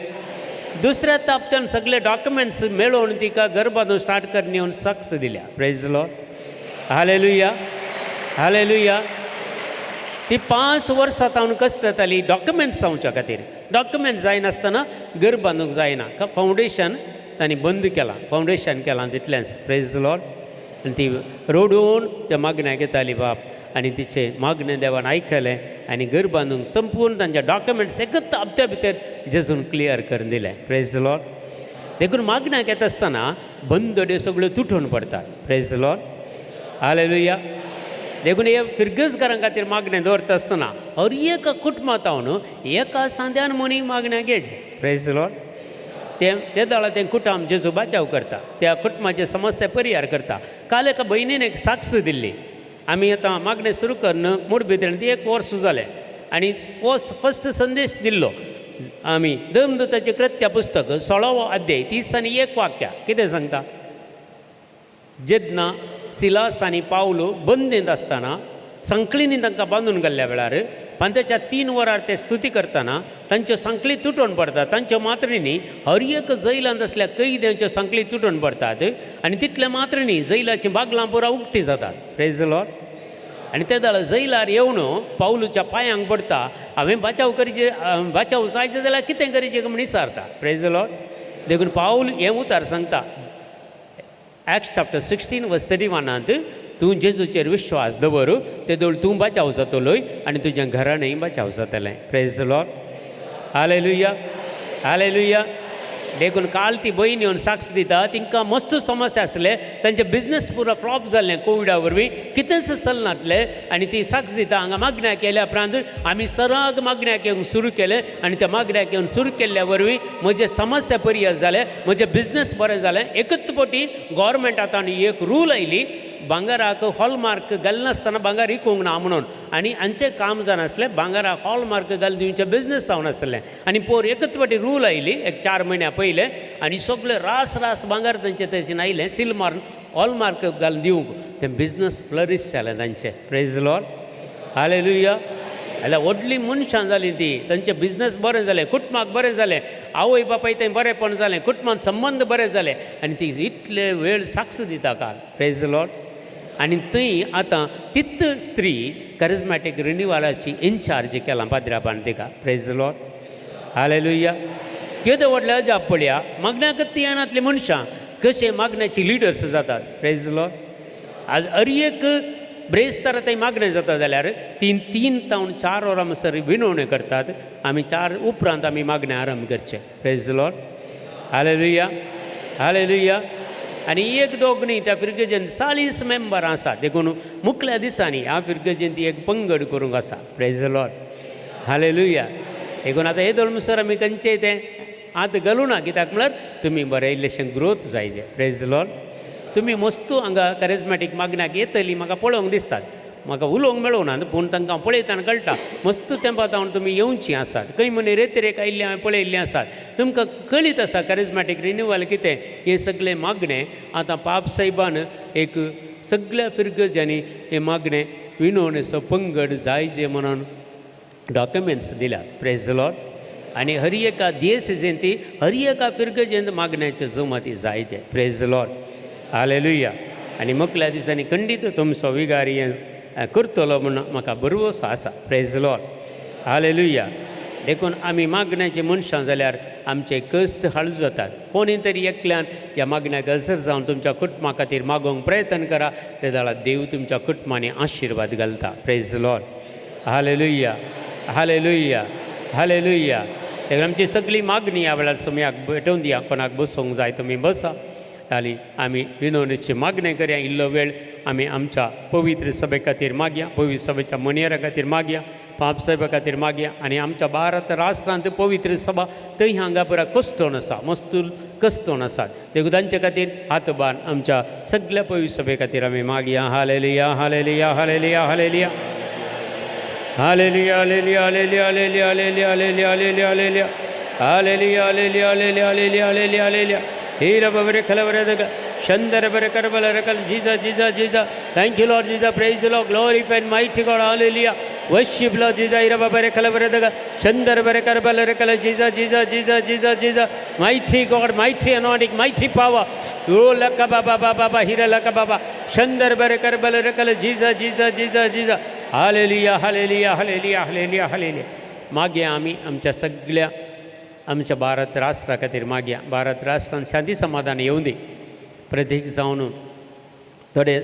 दुसऱ्या तापत्यान सगळे डॉक्युमेंट्स मेळोवन तिका घर बांदून स्टार्ट करून येवन सक्स दिल्या. Praise Lord. Hallelujah, hallelujah. ती 5 वर्सां तावन कश्ट जाताली डॉक्युमेंट्स जावच्या खातीर. डॉक्युमेंट जायनासतना घर बांदूंक जायना. फावंडेशन तांणी बंद केलां, फावंडेशन केलां तितलेंच. प्रेज लॉर्ड. आनी ती रडून त्या मागण्याक येताली बाप आनी तिचें मागणें देवान आयकलें आनी घर बांदूंक संपूर्ण तांच्या डॉक्युमेंट्स एकच हप्त्या भितर जेजून क्लियर करून दिलें. प्रेज लॉर्ड. देखून मागण्याक येता आसतना बंदड्यो सगळ्यो तुटून पडटात. Praise Lord. Hallelujah. देखून हे फिरगजकारां खातीर मागणें दवरता आसतना हर एका कुटुंबांत एका सांद्यान मनी मागण्या घेवचें. प्रेज लॉर्ड. ते ते दळा तें कुटुंब जेजू बाचाव करता, त्या कुटुंबाचे समस्या परिहार करता. काल एका भयणीन एक साक्ष दिल्ली. आमी आतां मागणें सुरू करून मोडबिद्रेन ती एक वर्स जालें आनी हो फस्ट संदेश दिल्लो आमी धर्मदूताचें कृत्या पुस्तक 16वो अध्याय 31 वाक्या. कितें सांगता? जेन्ना सिलास आनी पावलो बंदेंत आसतना सांखळींनी तांकां बांदून घाल्ल्या वेळार पांच्याच्या 3 वरार ते स्तुती करतना तांच्यो सांखळी तुटून पडतात. तांच्यो मात्रणीं हर एक जैलांत आसल्या कैद्यांच्यो सांखळी तुटून पडतात आनी तितले मात्रणीं जैलाचीं बागलां पुरा उक्ती जातात. Praise the Lord. आनी ते जाल्यार जैलार येवन पावलूच्या पांयांक पडटा, हांवें बाचाव करचे, बाचाव जायचे जाल्यार कितें करचें म्हूण विचारता. Praise the Lord. देखून पावल हें उतार सांगता एक्ट्स चॅप्टर 16 वर्स 31 तूं जेजूचेर विश्वास दवर, तेदोळ तूं बाचाव जातलोय आनी तुज्या घरानय बाचाव जातलें. Praise the Lord. Hallelujah, hallelujah. देखून काल ती भयण येवन साक्ष दिता, तिंकां मस्त समस्या आसले, तांचे बिजनस पुरो फ्लॉप जाल्लें कोविडा वरवीं, कितेंच चलनातलें. आनी ती साक्ष दिता, हांगा मागण्या केल्या उपरांत आमी सराग मागण्याक येवंक सुरू केलें आनी त्या मागण्याक येवन सुरू केल्ल्या वरवीं म्हजे समस्या परियास जाले, म्हजें बिजनस बरें जालें. एकच पटी गोवोरमेंट आतां एक रूल आयली, भांगराक हॉलमार्क घालनासतना भांगर विकूंक ना म्हणून. आनी हांचें काम जायनासलें, भांगराक हॉलमार्क घालून दिवचें बिजनस जावन आसलें. आनी पोर एकच फावटी रूल आयली एक 4 म्हयन्या पयलें आनी सगळें रास रास भांगर तांचे थंयसून आयलें सील मारून हॉलमार्क घालून दिवंक, तें बिजनस फ्लरीश जालें तांचें. Praise the Lord. Hallelujah. जाल्यार व्हडलीं मनशां जालीं तीं, तांचें बिजनस बरें जालें, कुटुंबाक बरें जालें, आवय बापाय थंय बरेंपण जालें, कुटुंबांत संबंद बरे जाले आनी ती इतले वेळ साक्ष दिता काल. Praise the Lord. आनी थंय आतां तित स्त्री करिज्मॅटीक रिनिवालाची इनचार्ज केलां पाद्रापान तिका. Praise the Lord. Hallelujah. केदें व्हडलें अजाप पळया, मागण्याक येनातलीं मनशां कशें मागण्याची लिडर्स जातात. Praise the Lord. आज हर एक ब्रेस्तारा थंय मागणें जाता जाल्यार 3 तावन 4 वरां म्हणसर विनवण्यो करतात. आमी 4 उपरांत आमी मागणें आरंभ करचें. Praise the Lord. Hallelujah, hallelujah. आनी 1 2 न्ही, त्या फिरगजेन 40 मेंबरां आसात. देखून मुखल्या दिसांनी ह्या फिरगजेन ती एक पंगड करूंक आसा. Praise the Lord. Hallelujah. देखून आतां हे म्हणसर आमी खंयचें तें आतां घालूं ना, कित्याक म्हळ्यार तुमी बरें इल्लेशें ग्रोथ जाय जे. Praise the Lord. तुमी मस्तू हांगा करिज्मॅटीक मागण्याक येतली म्हाका पळोवंक दिसतात, म्हाका उलोवंक मेळोना पूण तांकां पळयतना कळटा मस्त तेंपा जावन तुमी येवचीं आसात. खंय म्हण रेतरेक आयिल्लें हांवें पळयल्लें आसात, तुमकां कळीत आसा करिज्मॅटीक रिन्युवल कितें हें सगळें मागणें. आतां पाप साहेबान एक सगळ्या फिरगजांनी हें मागणें विनवणेचो पंगड जाय जे म्हणून डॉक्युमेंट्स दिल्यात. Praise the Lord. आनी हर एका देश जयंती हर एका फिरगजेंत मागण्याच्यो जमाती जायचे. Praise the Lord. Hallelujah. आनी मुखल्या दिसांनी खंडीत तुमचो विगारी हें करतलो म्हूण म्हाका भरवसो आसा. Praise the Lord. Hallelujah. देखून आमी मागण्याची मनशां जाल्यार आमचे कश्ट हळू जातात. कोणी तरी एकल्यान ह्या मागण्याक हजर जावन तुमच्या कुटुंबा खातीर मागोवंक प्रयत्न करा, ते जाल्यार देव तुमच्या कुटुंबांनी आशिर्वाद घालता. Praise the Lord. Hallelujah, hallelujah, hallelujah. देखून आमची सगळी मागणी ह्या वेळार समयाक भेटोवन दिया. कोणाक बसोवंक जाय तुमी बसा. आनी आमी विनवणीची मागणें करया. इल्लो वेळ आमी आमच्या पवित्र सभे खातीर मागया, पवित्र सभेच्या मनियरा खातीर मागया, पाप साहेबा खातीर मागया. आनी आमच्या भारत राष्ट्रांत पवित्र सभा थंय हांगा पुरा कश्टोन आसा, मस्तूल कश्टोन आसात. देखून तांचे खातीर हात बांद आमच्या सगल्या पवित्र सभे खातीर आमी मागया. Hallelujah, hallelujah, hallelujah, hallelujah, hallelujah, hallelujah, hallelujah, hallelujah, hallelujah, hallelujah, hallelujah, hallelujah, hallelujah, hallelujah, hallelujah, hallelujah, hallelujah, hallelujah. Hira बबरे खलवरे दग Chandra bare karbala rakal Jesus, Jesus, Jesus. Thank you Lord Jesus. Praise the Lord. Glorify and mighty God. Hallelujah. Worship Lord Jesus. Hira babare khalavare daga Chandra bare karbala rakal Jesus, Jesus, Jesus, Jesus, Jesus. Mighty God, mighty anointing, mighty power. Oh laka baba baba baba hira laka baba Chandra bare karbala rakal Jesus, Jesus, Jesus, Jesus. Hallelujah, hallelujah, hallelujah, hallelujah, hallelujah. मागीर आमी आमच्या सगळ्या आमच्या भारत राष्ट्रा खातीर मागया. भारत राष्ट्रान शांती समाधान येवं दी. प्रत्येक जावन थोडे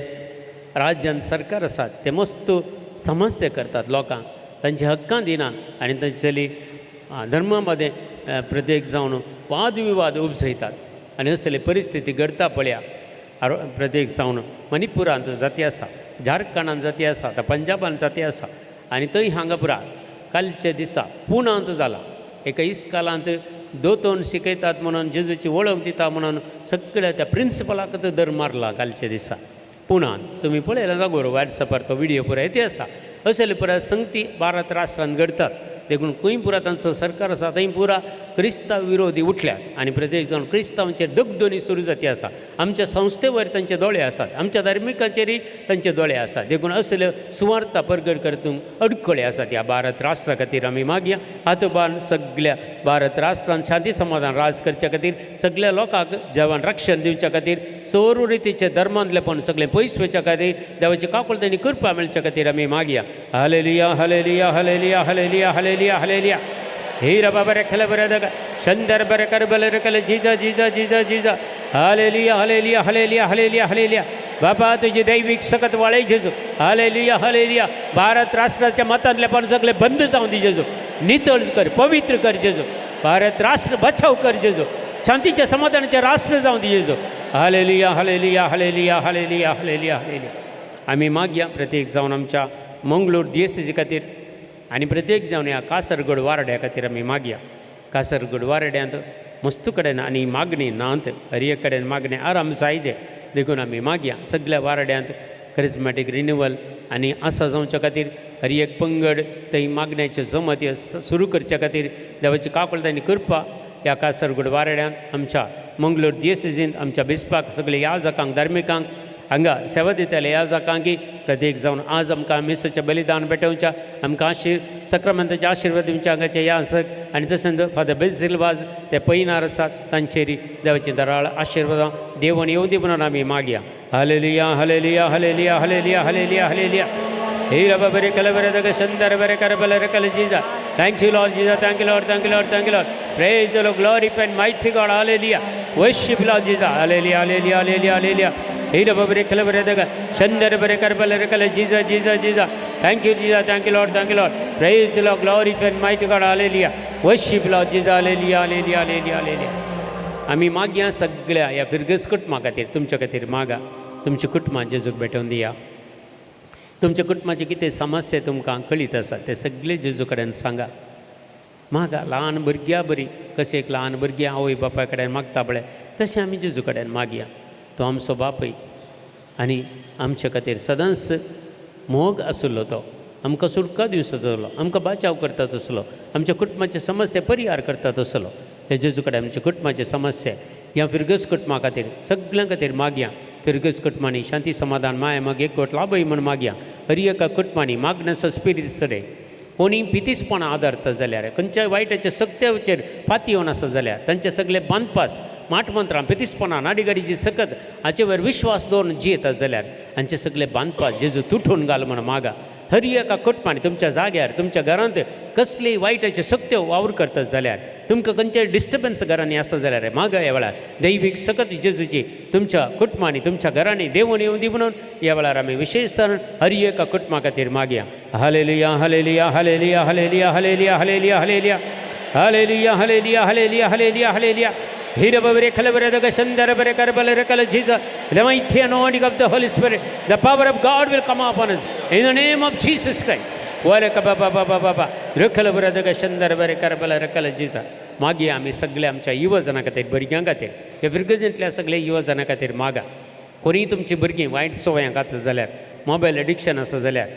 राज्यांत सरकार आसात ते मस्त समस्या करतात लोकांक, तांची हक्कां दिनात आनी तांचेली धर्मा मदें प्रत्येक जावन वादविवाद उपजयतात आनी असली परिस्थिती घडता पळया. प्रत्येक जावन मणिपुरांत जाती आसा, झारखंडांत जाती आसा, आतां पंजाबान जाती आसा आनी थंय हांगा पुरा कालच्या दिसा पुनांत जाला. एका इस्कालांत दोतोन शिकयतात म्हणून जेजूची वळख दिता म्हणून सगळ्या त्या प्रिंसिपलाक दर मारला कालच्या दिसा पुनांत. तुमी पळयला जागोर वॉट्सॅपार तो व्हिडियो पुराय ते आसा. असले पुराय संगती भारत राष्ट्रांत घडतात. देखून खंय पुरा तांचो सरकार आसा थंय पुरा क्रिस्तांव विरोधी उठल्यात आनी प्रत्येक जावन क्रिस्तांवांचेर दगदोनी सुरू जाती आसा. आमच्या संस्थेवर तांचे दोळे आसात, आमच्या धार्मिकाचेरय तांचे दोळे आसात. देखून असल्यो सुवार्ता परगट करतूंक अडखळे आसात. ह्या भारत राष्ट्रा खातीर आमी मागया हातोबान सगल्या भारत राष्ट्रान शांती समाधान राज करच्या खातीर, सगल्या लोकांक देवान रक्षण दिवच्या खातीर, सर्व रितीचे धर्मांतलेपण सगळें पयस वचच्या खातीर, देवाची काकुळट आनी कृपा मेळच्या खातीर आमी मागया. Hallelujah hallelujah hallelujah hallelujah hallelujah hallelujah. Hira बाबा रेखल बरे दगा शंदर बरे कर बले रेखल जिजा जिजा जिजा जिजा. Hallelujah hallelujah hallelujah hallelujah hallelujah. बाबा तुझी दैवीक सकत वाळय जेजू. Hallelujah hallelujah. भारत राष्ट्राच्या मतांतलेपण सगळें बंद जावन दी जेजू. नितळ कर, पवित्र कर जेजू. भारत राष्ट्र बचाव कर जेजू. शांतीचे समाधानाचे राष्ट्र जावन दी जेजू. Hallelujah hallelujah hallelujah hallelujah hallelujah hallelujah. आमी मागया प्रत्येक जावन आमच्या मंगळूर दियेसीचे खातीर आनी प्रत्येक जावन ह्या कासरगोड वारड्या खातीर आमी मागया. कासरगोड वारड्यांत मस्तू कडेन आनी मागणी नात, हर एक कडेन मागणें आराम जायजे. देखून आमी मागया सगल्या वारड्यांत करिज्मॅटीक रिन्युवल आनी आसा जावच्या खातीर, हर एक पंगड थंय मागण्याच्यो जमाती सुरू करच्या खातीर देवाची काकुळट आनी कृपा ह्या कासरगोड वारड्यांत, आमच्या मंगळूर दियेसीजींत, आमच्या बिस्पाक, सगळे याजकांक, धार्मिकांक, हांगा सेवा दितले याजकांक प्रत्येक जावन आज आमकां मिसाचें बलिदान पेटोवच्या, आमकां आशीर सक्रामेंताचे आशिर्वाद दिवच्या हांगाचे याजक आनी तशेंच फादर बेझील वाज ते पयनार आसात, तांचेर देवाची दराळ आशिर्वादां देवन येवं दी म्हणून आमी मागया. Hallelujah hallelujah hallelujah hallelujah hallelujah hallelujah. Hira बरे कल बरे दग शंदर बरे कर बले रकल जीजा. Thank you Lord Jesus, thank you Lord, thank you Lord, thank you Lord. Praise the Lord, glorify and mighty God, hallelujah. Worship Lord Jesus, hallelujah hallelujah hallelujah hallelujah. Hira बरे कल बरे दग शंदर बरे कर बले रकल जीजा जीजा जीजा. Thank you Jesus, thank you Lord, thank you Lord. Praise the Lord, glorify and mighty God, hallelujah. Worship Lord Jesus, hallelujah hallelujah hallelujah hallelujah. आमी मागया सगळ्या ह्या फिरगस कुटुंबा खातीर, तुमच्या खातीर मागा. तुमच्या कुटुंबां जेजूक भेटोवन दिया. तुमच्या कुटुंबाचे कितें समस्या तुमकां कळीत आसा ते सगळे जेजू कडेन सांगा, मागा. ल्हान भुरग्या बरी कशें एक ल्हान भुरगें आवय बापाय कडेन मागता पळय, तशें आमी जेजू कडेन मागया. तो आमचो बापूय आनी आमचे खातीर सदांच मोग आशिल्लो, तो आमकां सुटका दिवचो तसलो, आमकां बाचाव करता तसलो, आमच्या कुटुंबाचे समस्या परिहार करता तसलो. हे जेजू कडेन आमच्या कुटुंबाचे समस्या ह्या फिरगस कुटुंबा खातीर, सगळ्यां खातीर मागया. फिरगस कुटुंबांनी शांती समाधान माया माग एकवट लाभय म्हूण मागया. हर एका कुटुंबांनी मागण्याचो स्पिरीत सडे कोणी पितीसपणां आदारता जाल्यार, खंयच्याय वायटाच्या सक्त्याचेर पातयेवन आसा जाल्यार, तांचे सगळे बांदपास, माटमंत्रां, पितीसपणां, नाडीगाडीची सकत हाचेवर विश्वास दवरून जियेतात जाल्यार हांचे सगळे बांदपास जेजू तुटून घाल म्हण मागा. हर एका कुटुंबांनी तुमच्या जाग्यार, तुमच्या घरांत कसलीय वायटाच्यो सक्त्यो वावर करतात जाल्यार, तुमकां खंयच्याय डिस्टर्बन्स घरांनी आसत जाल्यार मागा. ह्या वेळार दैवीक सकत जेजूची तुमच्या कुटुंबांनी, तुमच्या घरांनी देवून येवं दी म्हणून ह्या वेळार आमी विशेश हर एका कुटुंबा खातीर मागया. Hallelujah hallelujah hallelujah hallelujah hallelujah hallelujah hallelujah hallelujah hallelujah hallelujah hallelujah hallelujah. Hira khalabare daga shandara bare karbale rekala Jesus. The mighty anointing of the Holy Spirit, the power of God will come upon us in the name of Jesus Christ. Waraka ba ba ba ba ba ba. Rekala bare daga shandara bare karbale rekala Jesus. मागीर आमी सगळे आमच्या युवजना खातीर, भुरग्यां खातीर, ह्या फिरगजेंतल्या सगळे युवजना खातीर मागा. कोणीय तुमची भुरगीं वायट संवयांक आसा जाल्यार, मोबायल एडिक्शन आसा जाल्यार,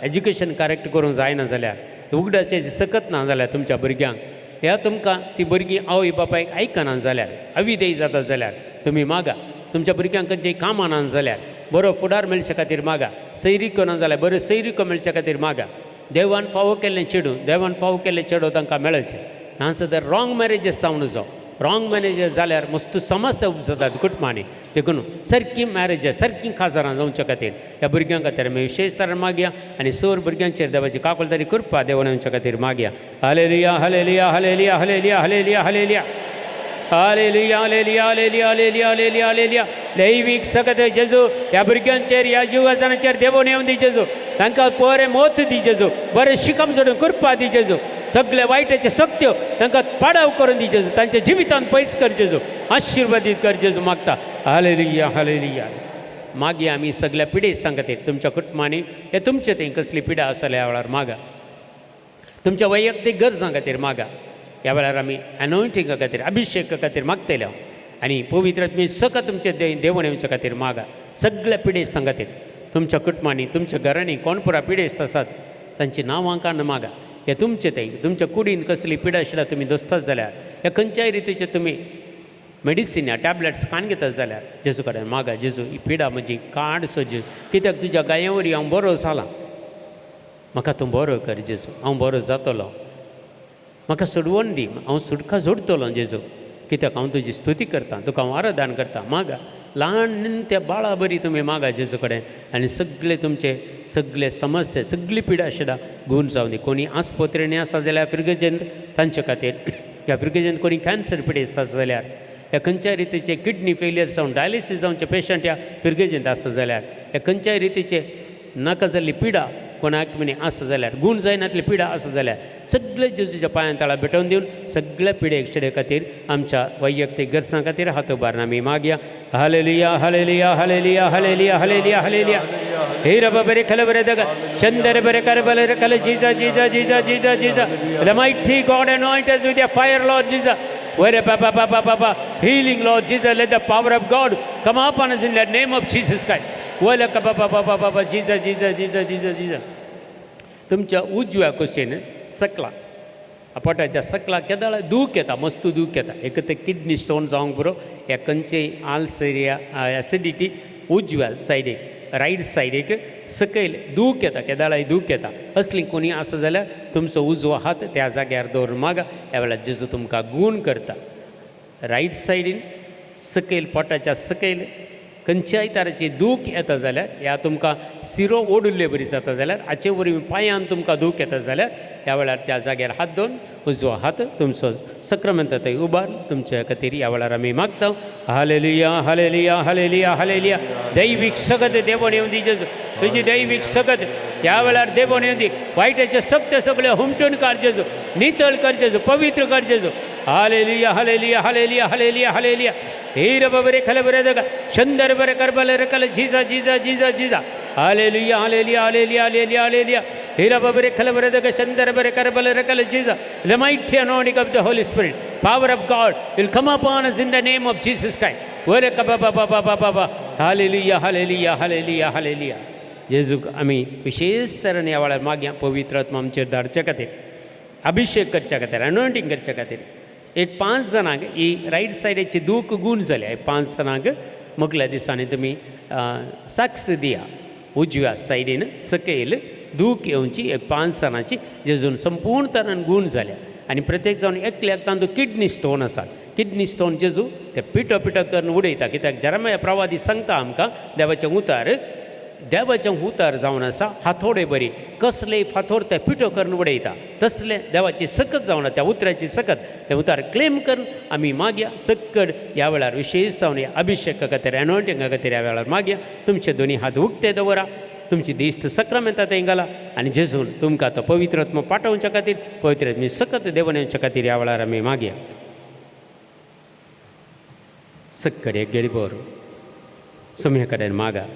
एज्युकेशन करेक्ट करूंक जायना जाल्यार, उगडाचें सकत ना जाल्यार तुमच्या भुरग्यांक, ह्या तुमकां ती भुरगीं आवय बापायक आयकना जाल्यार, अविदेय जाता जाल्यार तुमी मागा. तुमच्या भुरग्यांक खंयचीय कामां ना जाल्यार बरो फुडार मेळचे खातीर मागा. सैरिको ना जाल्यार बऱ्यो सैरिको मेळचे खातीर मागा. देवान फावो केल्लें चेडूं, देवान फावो केल्लें चेडो तांकां मेळचें. नाजाल्यार तर रॉंग मॅरेजीस जावन जावं. रॉंग मॅरेजीस जाल्यार मस्त समस्या उपजतात कुटुंबांनी. देखून सारकी मॅरेजीस, सारकी काजारां जावच्या खातीर ह्या भुरग्यां खातीर आमी विशेश तरेन मागया आनी सर भुरग्यांचेर देवाची काकुळटारी कृपा देवान येवच्या खातीर मागया. Hallelujah hallelujah hallelujah hallelujah hallelujah hallelujah hallelujah hallelujah hallelujah hallelujah hallelujah hallelujah. दैवीक सकत जेजू ह्या भुरग्यांचेर, ह्या जिवाजानाचेर देवून येवन दी जेजू. तांकां बरें मोत दी जेजू, बरें शिकम सोडून कृपा दी जेजू. सगळे वायटाचे सक्त्यो तांकां पाडाव करून दी जेजू. तांच्या जिवितान पयस कर जेजू, आशिर्वादीत कर जेजू मागता. Hallelujah hallelujah. मागीर आमी सगळ्या पिडेस्तां खातीर, तुमच्या कुटुंबांनी हे तुमचे थंय कसली पिडा आसा ह्या वेळार मागा. तुमच्या वैयक्तीक गरजां खातीर मागा. ह्या वेळार आमी एनोयंटिंगा खातीर, अभिशेका खातीर मागतले हांव आनी पवित्र आत्मे सकत तुमचे देवण येवच्या खातीर मागा. सगळ्या पिडेस्तां खातीर, तुमच्या कुटुंबांनी, तुमच्या घरांनी कोण पुरा पिडेस्त आसात तांची नांवां काडून मागा. हे तुमचे ते तुमच्या कुडीन कसली पिडा शिडा तुमी दोसतात जाल्यार ह्या खंयच्याय रितीचे तुमी मेडिसीन ह्या टॅबलेट्स खाण घेतात जाल्यार जेजू कडेन मागा, जेजू ही पिडा म्हजी काड सो जेजू, कित्याक तुज्या गाये हांव बरो जाला, म्हाका तूं बरो कर जेजू, हांव बरो जातलो, म्हाका सोडवण दी, हांव सुटका सोडटलो जेजू, कित्याक हांव तुजी स्तुती करतां, तुका हांव आराधन करतां. मागा ल्हान त्या बाळा बरी तुमी मागा जेजू कडेन आनी सगळे तुमचे सगळे समस्या सगळी पिडा शिडा गुण जावं दी. कोणी आस्पत्रेणी आसा जाल्यार फिर्गजेंत तांचे खातीर, ह्या फिर्गजेंत कोणी कॅन्सर पिडेस्त आसा जाल्यार, ह्या खंयच्याय रितीचे किडनी फेलियर जावन डायलिसीस जावचे पेशंट ह्या फिर्गजेंत आसा जाल्यार, ह्या खंयच्याय रितीचे नाका जाल्ली पिडा कोणाक म्हणी आसा जाल्यार, गूण जायनातली पिडा आसा जाल्यार सगळे जेजूच्या पांयां तळा भेटोवन दिवन सगळ्या पिडेक शिडे खातीर आमच्या वैयक्तीक गरजां खातीर हात उबारून आमी मागया. Hallelujah hallelujah hallelujah hallelujah hallelujah hallelujah. हे रबा बरे खल बरे दग चंदर बरे कर बले रे कल जीजा जीजा जीजा जीजा जीजा. The mighty God anoint us with your fire, Lord Jesus. Where pa pa pa pa pa pa healing, Lord Jesus, let the power of God come upon us in the name of Jesus Christ. Where ka pa pa pa pa pa pa Jesus Jesus Jesus Jesus Jesus. तुमच्या उजव्या कुशीन सकला पोटाच्या सकला केदळ दूख येता, मस्त दूख येता, एक ते किडनी स्टोन जावंक पुरो, ह्या खंयचेय आल्सर या एसिडिटी उजव्या सायडीक रायट सायडीक सकयल दूख येता, केदाळाय दूख येता, असली कोणी आसा जाल्यार तुमचो उजवो हात त्या जाग्यार दवरून मागा. ह्या वेळार जेजू तुमकां गूण करता. रायट सायडीन सकयल पोटाच्या सकयल खंयच्याय तराची दूख येता जाल्यार ह्या तुमकां सिरो ओडिल्ले बरी जाता जाल्यार हाचे वरवीं पांयान तुमकां दूख येता जाल्यार ह्या वेळार त्या जाग्यार हात दवरून उजवो हात तुमचो सक्रमेंत थंय उबार तुमच्या खातीर ह्या वेळार आमी मागता. Hallelujah hallelujah hallelujah hallelujah. दैवीक सगत देवण येवन दी जेजू, तुजी दैवीक सगत ह्या वेळार देवण येवन दी. वायटाचे सक्त सगळे हुमटून काड जेजू, नितळ कर जेजू, पवित्र कर जेजू. Hallelujah hallelujah hallelujah hallelujah hallelujah. हे रब बरे खल बरे दगा शंदर बरे कर बले रकल जीजा जीजा जीजा जीजा. Hallelujah hallelujah hallelujah hallelujah hallelujah. हे रब बरे खल बरे दगा शंदर बरे कर बले रकल जीजा. The mighty anointing of the Holy Spirit, power of God will come upon us in the name of Jesus Christ. वरे कबा बाबा बाबा बाबा. Hallelujah hallelujah hallelujah hallelujah. जेजूक आमी विशेष तरेन ह्या वेळार मागया पवित्र आत्मा आमचेर धाडचे खातीर, अभिशेक करच्या खातीर, अनॉयंटींग करच्या खातीर. एक 5 जाणांक ही रायट सायडीची दूख गूण जाल्या, 5 जाणांक मुगल्या दिसांनी तुमी साक्ष दिया. उजव्या सायडीन सकयल दूख येवची एक 5 जाणांची जेजून संपूर्ण तरान गूण जाल्या. आनी प्रत्येक जावन एकल्याक तांतूं किडनी स्टोन आसात, किडनी स्टोन जेजू ते पिठो पिठो करून उडयता, कित्याक जेरमाया प्रवादी सांगता आमकां देवाचें उतार, देवाचें उतार जावन आसा हातोडे बरी, कसलेय फातोर ते पिठो करून उडयता, तसलें देवाची सकत जावन त्या उतराची सकत ते उतार क्लेम करून आमी मागया सक्कड ह्या वेळार विशेष जावन अभिशेका खातीर एनॉयंटिंगा खातीर ह्या वेळार मागया. तुमचे दोनी हात उक्ते दवरा, तुमची दिश्ट सक्रामेंता थंय घाला आनी जेजून तुमकां तो पवित्र आत्मो पाठोवच्या खातीर, पवित्र आत्मी सकत देवन येवच्या खातीर ह्या वेळार आमी मागया. सक्कड एक गेली सोम्या कडेन मागा.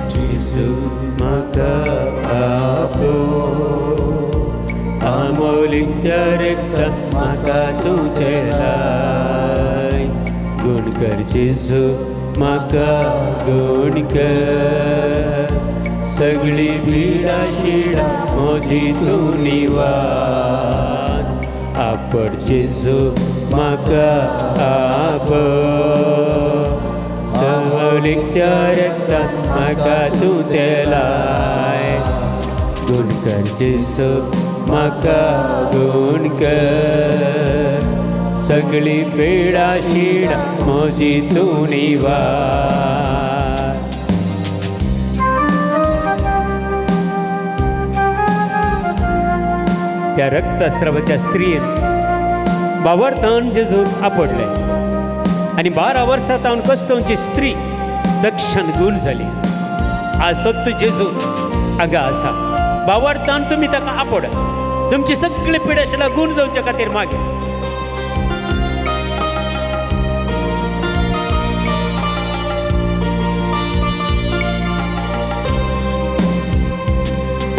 जेजू म्हाका आपो आमोलीक त्या रक्तान म्हाका तूं तेलाय, गुण कर जेजू म्हाका गुण कर, सगळी पिडा शिडा म्हजी तूं निवार, आपड जेजू म्हाका आपड, समोलीक त्या रक्तान म्हाका तूं तेलाय, गुण कर जेजू म्हाका गुण कर, सगळी पिडा शिडा म्हजी तूं निवार. त्या रक्तस्रावाच्या स्त्रियेन बावरतान जेजूक आपडलें आनी 12 वर्सां तावन कश्टोंची स्त्री दक्षण गूण जाली. आज तत्व जेजू हांगा आसा, बावरतान तुमी ताका आपड. तुमची सगळी पिडाशिला गुण जावच्या खातीर मागे.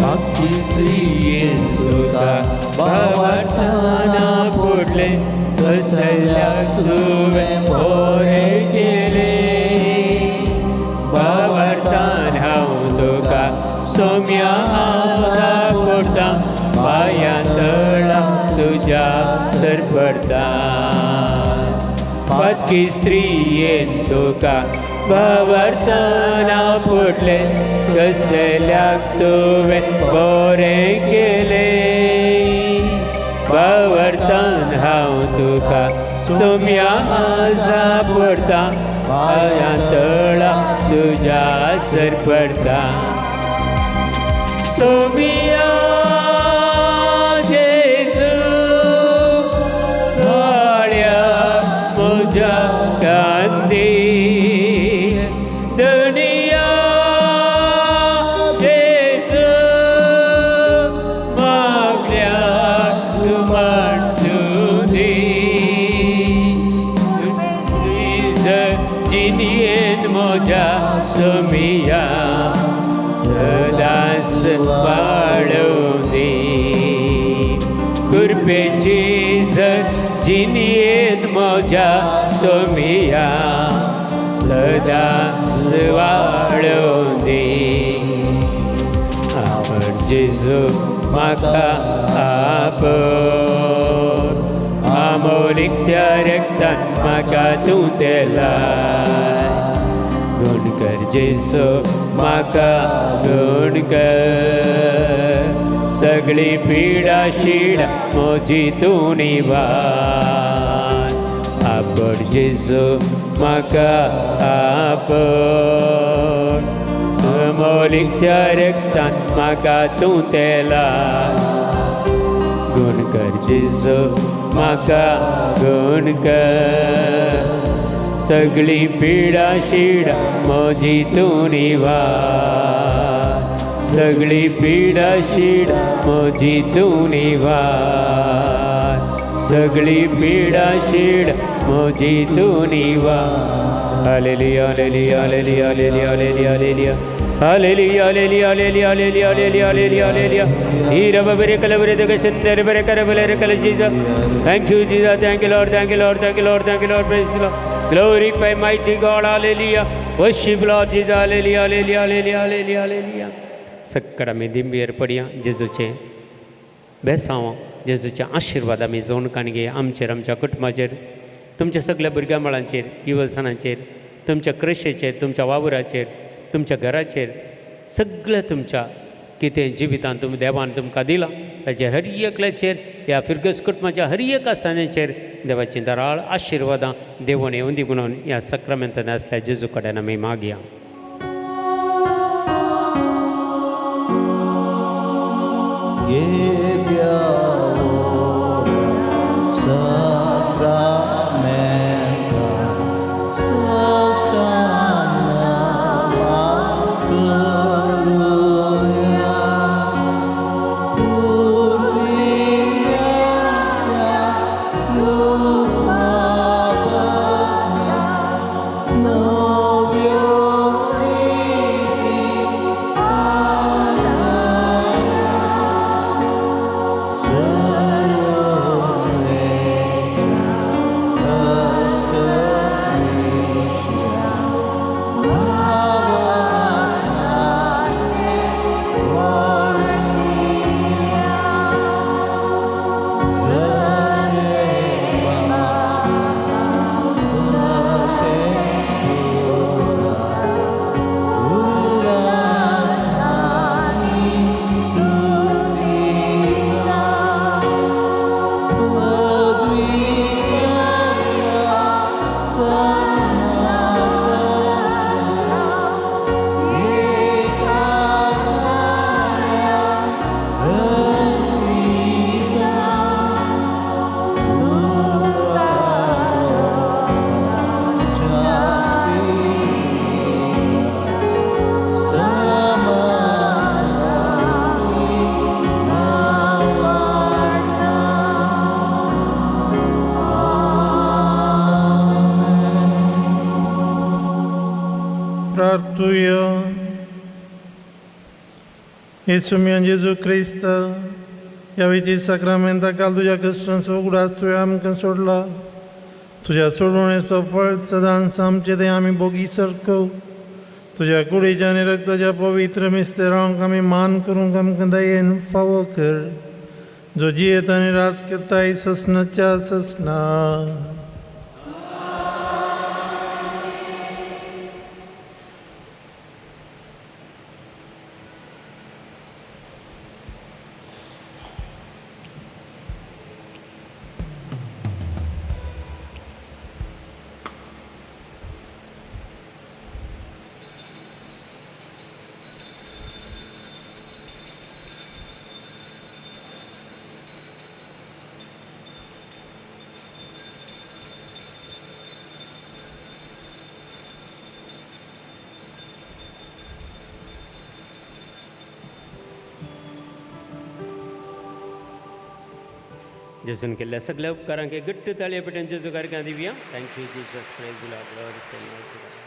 पापी स्त्रियेन तुका भावार्थाना पडले कसल्याक तुवें बरें केलें. भावार्थान हांव तुका सोम्या पडटा, पांयां तळा तुज्या सरपडटा. पातकी स्त्रियेन तुका भावार्थाना पडले कसल्याक तुवें बरें केलें. भावार्थान हांव तुका सोम्या आसा पडटा, पांयां तळा तुज्या सरपडटा. सोमिया जेजू काळ्या म्हज्या कांदी, धनिया जेजू मागल्या तूं दी. जिनयेन म्हज्या सोमिया सदांच वाळोवं दी. कृपेची जिनयेन म्हज्या सोमिया सदांच वाळोवं दी. आपण जेजू म्हाका आपण आमोलीक त्या रक्तान म्हाका तूं तेलाय. गुण कर जेजू म्हाका गुण कर, सगळी पिडा शिडा म्हजी तूं निवार. आपण जेजू म्हाका आपण मोलीक त्या रक्तान म्हाका तूं तेलाय. गुण कर जेजू म्हाका गुण कर, सगळी पिडा शिडा म्हजी तूं निवार. सगळी पिडा शिडा म्हजी तूं निवार. सगळी पिडा शिडा म्हजी तूं निवार. Hallelujah, hallelujah, hallelujah, hallelujah, hallelujah, hallelujah. Hallelujah, hallelujah, hallelujah, hallelujah, hallelujah, hallelujah, hallelujah. Jesus. Thank you, Jesus. Thank you, Lord. Thank you, Lord. Thank you, Lord. Thank you, Lord. Praise the Lord. Glorify mighty God. Hallelujah. Worship Lord Jesus. Hallelujah, hallelujah, hallelujah, hallelujah, hallelujah. सक्कड आमी दिंबेर पडया जेजूचें बेसांव, जेजूचे आशिर्वाद आमी जोण काणगे आमचेर, आमच्या कुटुंबाचेर, तुमच्या सगल्या भुरग्यां बाळांचेर, युवजनांचेर, तुमच्या कृशेचेर, तुमच्या वावराचेर, तुमच्या घराचेर, सगळ्या तुमच्या कितें जिवितांत तुमी देवान तुमकां दिलां ताचेर हर एकल्याचेर, ह्या फिरगस कुटुंबाच्या हर एक आसतानाचेर देवाची दराळ आशिर्वादां देवून येवन दी म्हणून ह्या सक्रामेंतान आसल्या जेजू कडेन आमी मागया. येसू मियां जेजू क्रिस्त ह्या विची साक्रामेंता काल तुज्या क्रिस्तांचो उगडास तुवें आमकां सोडला. तुज्या सोडवणेचो फळ सदांच आमचें तें आमी भोगी सरको. तुज्या कुडीच्या आनी रक्ताच्या पवित्र मिस्तेरांक आमी मान करूंक आमकां दयेन फावो कर, जो जियेत आनी राज करताय ससनाच्या ससना. जेजून केल्ल्या सगळ्या उपकारांक घट्ट ताळये पेटेन जेजू गारकां दिवया. Thank you Jesus. Praise Lord.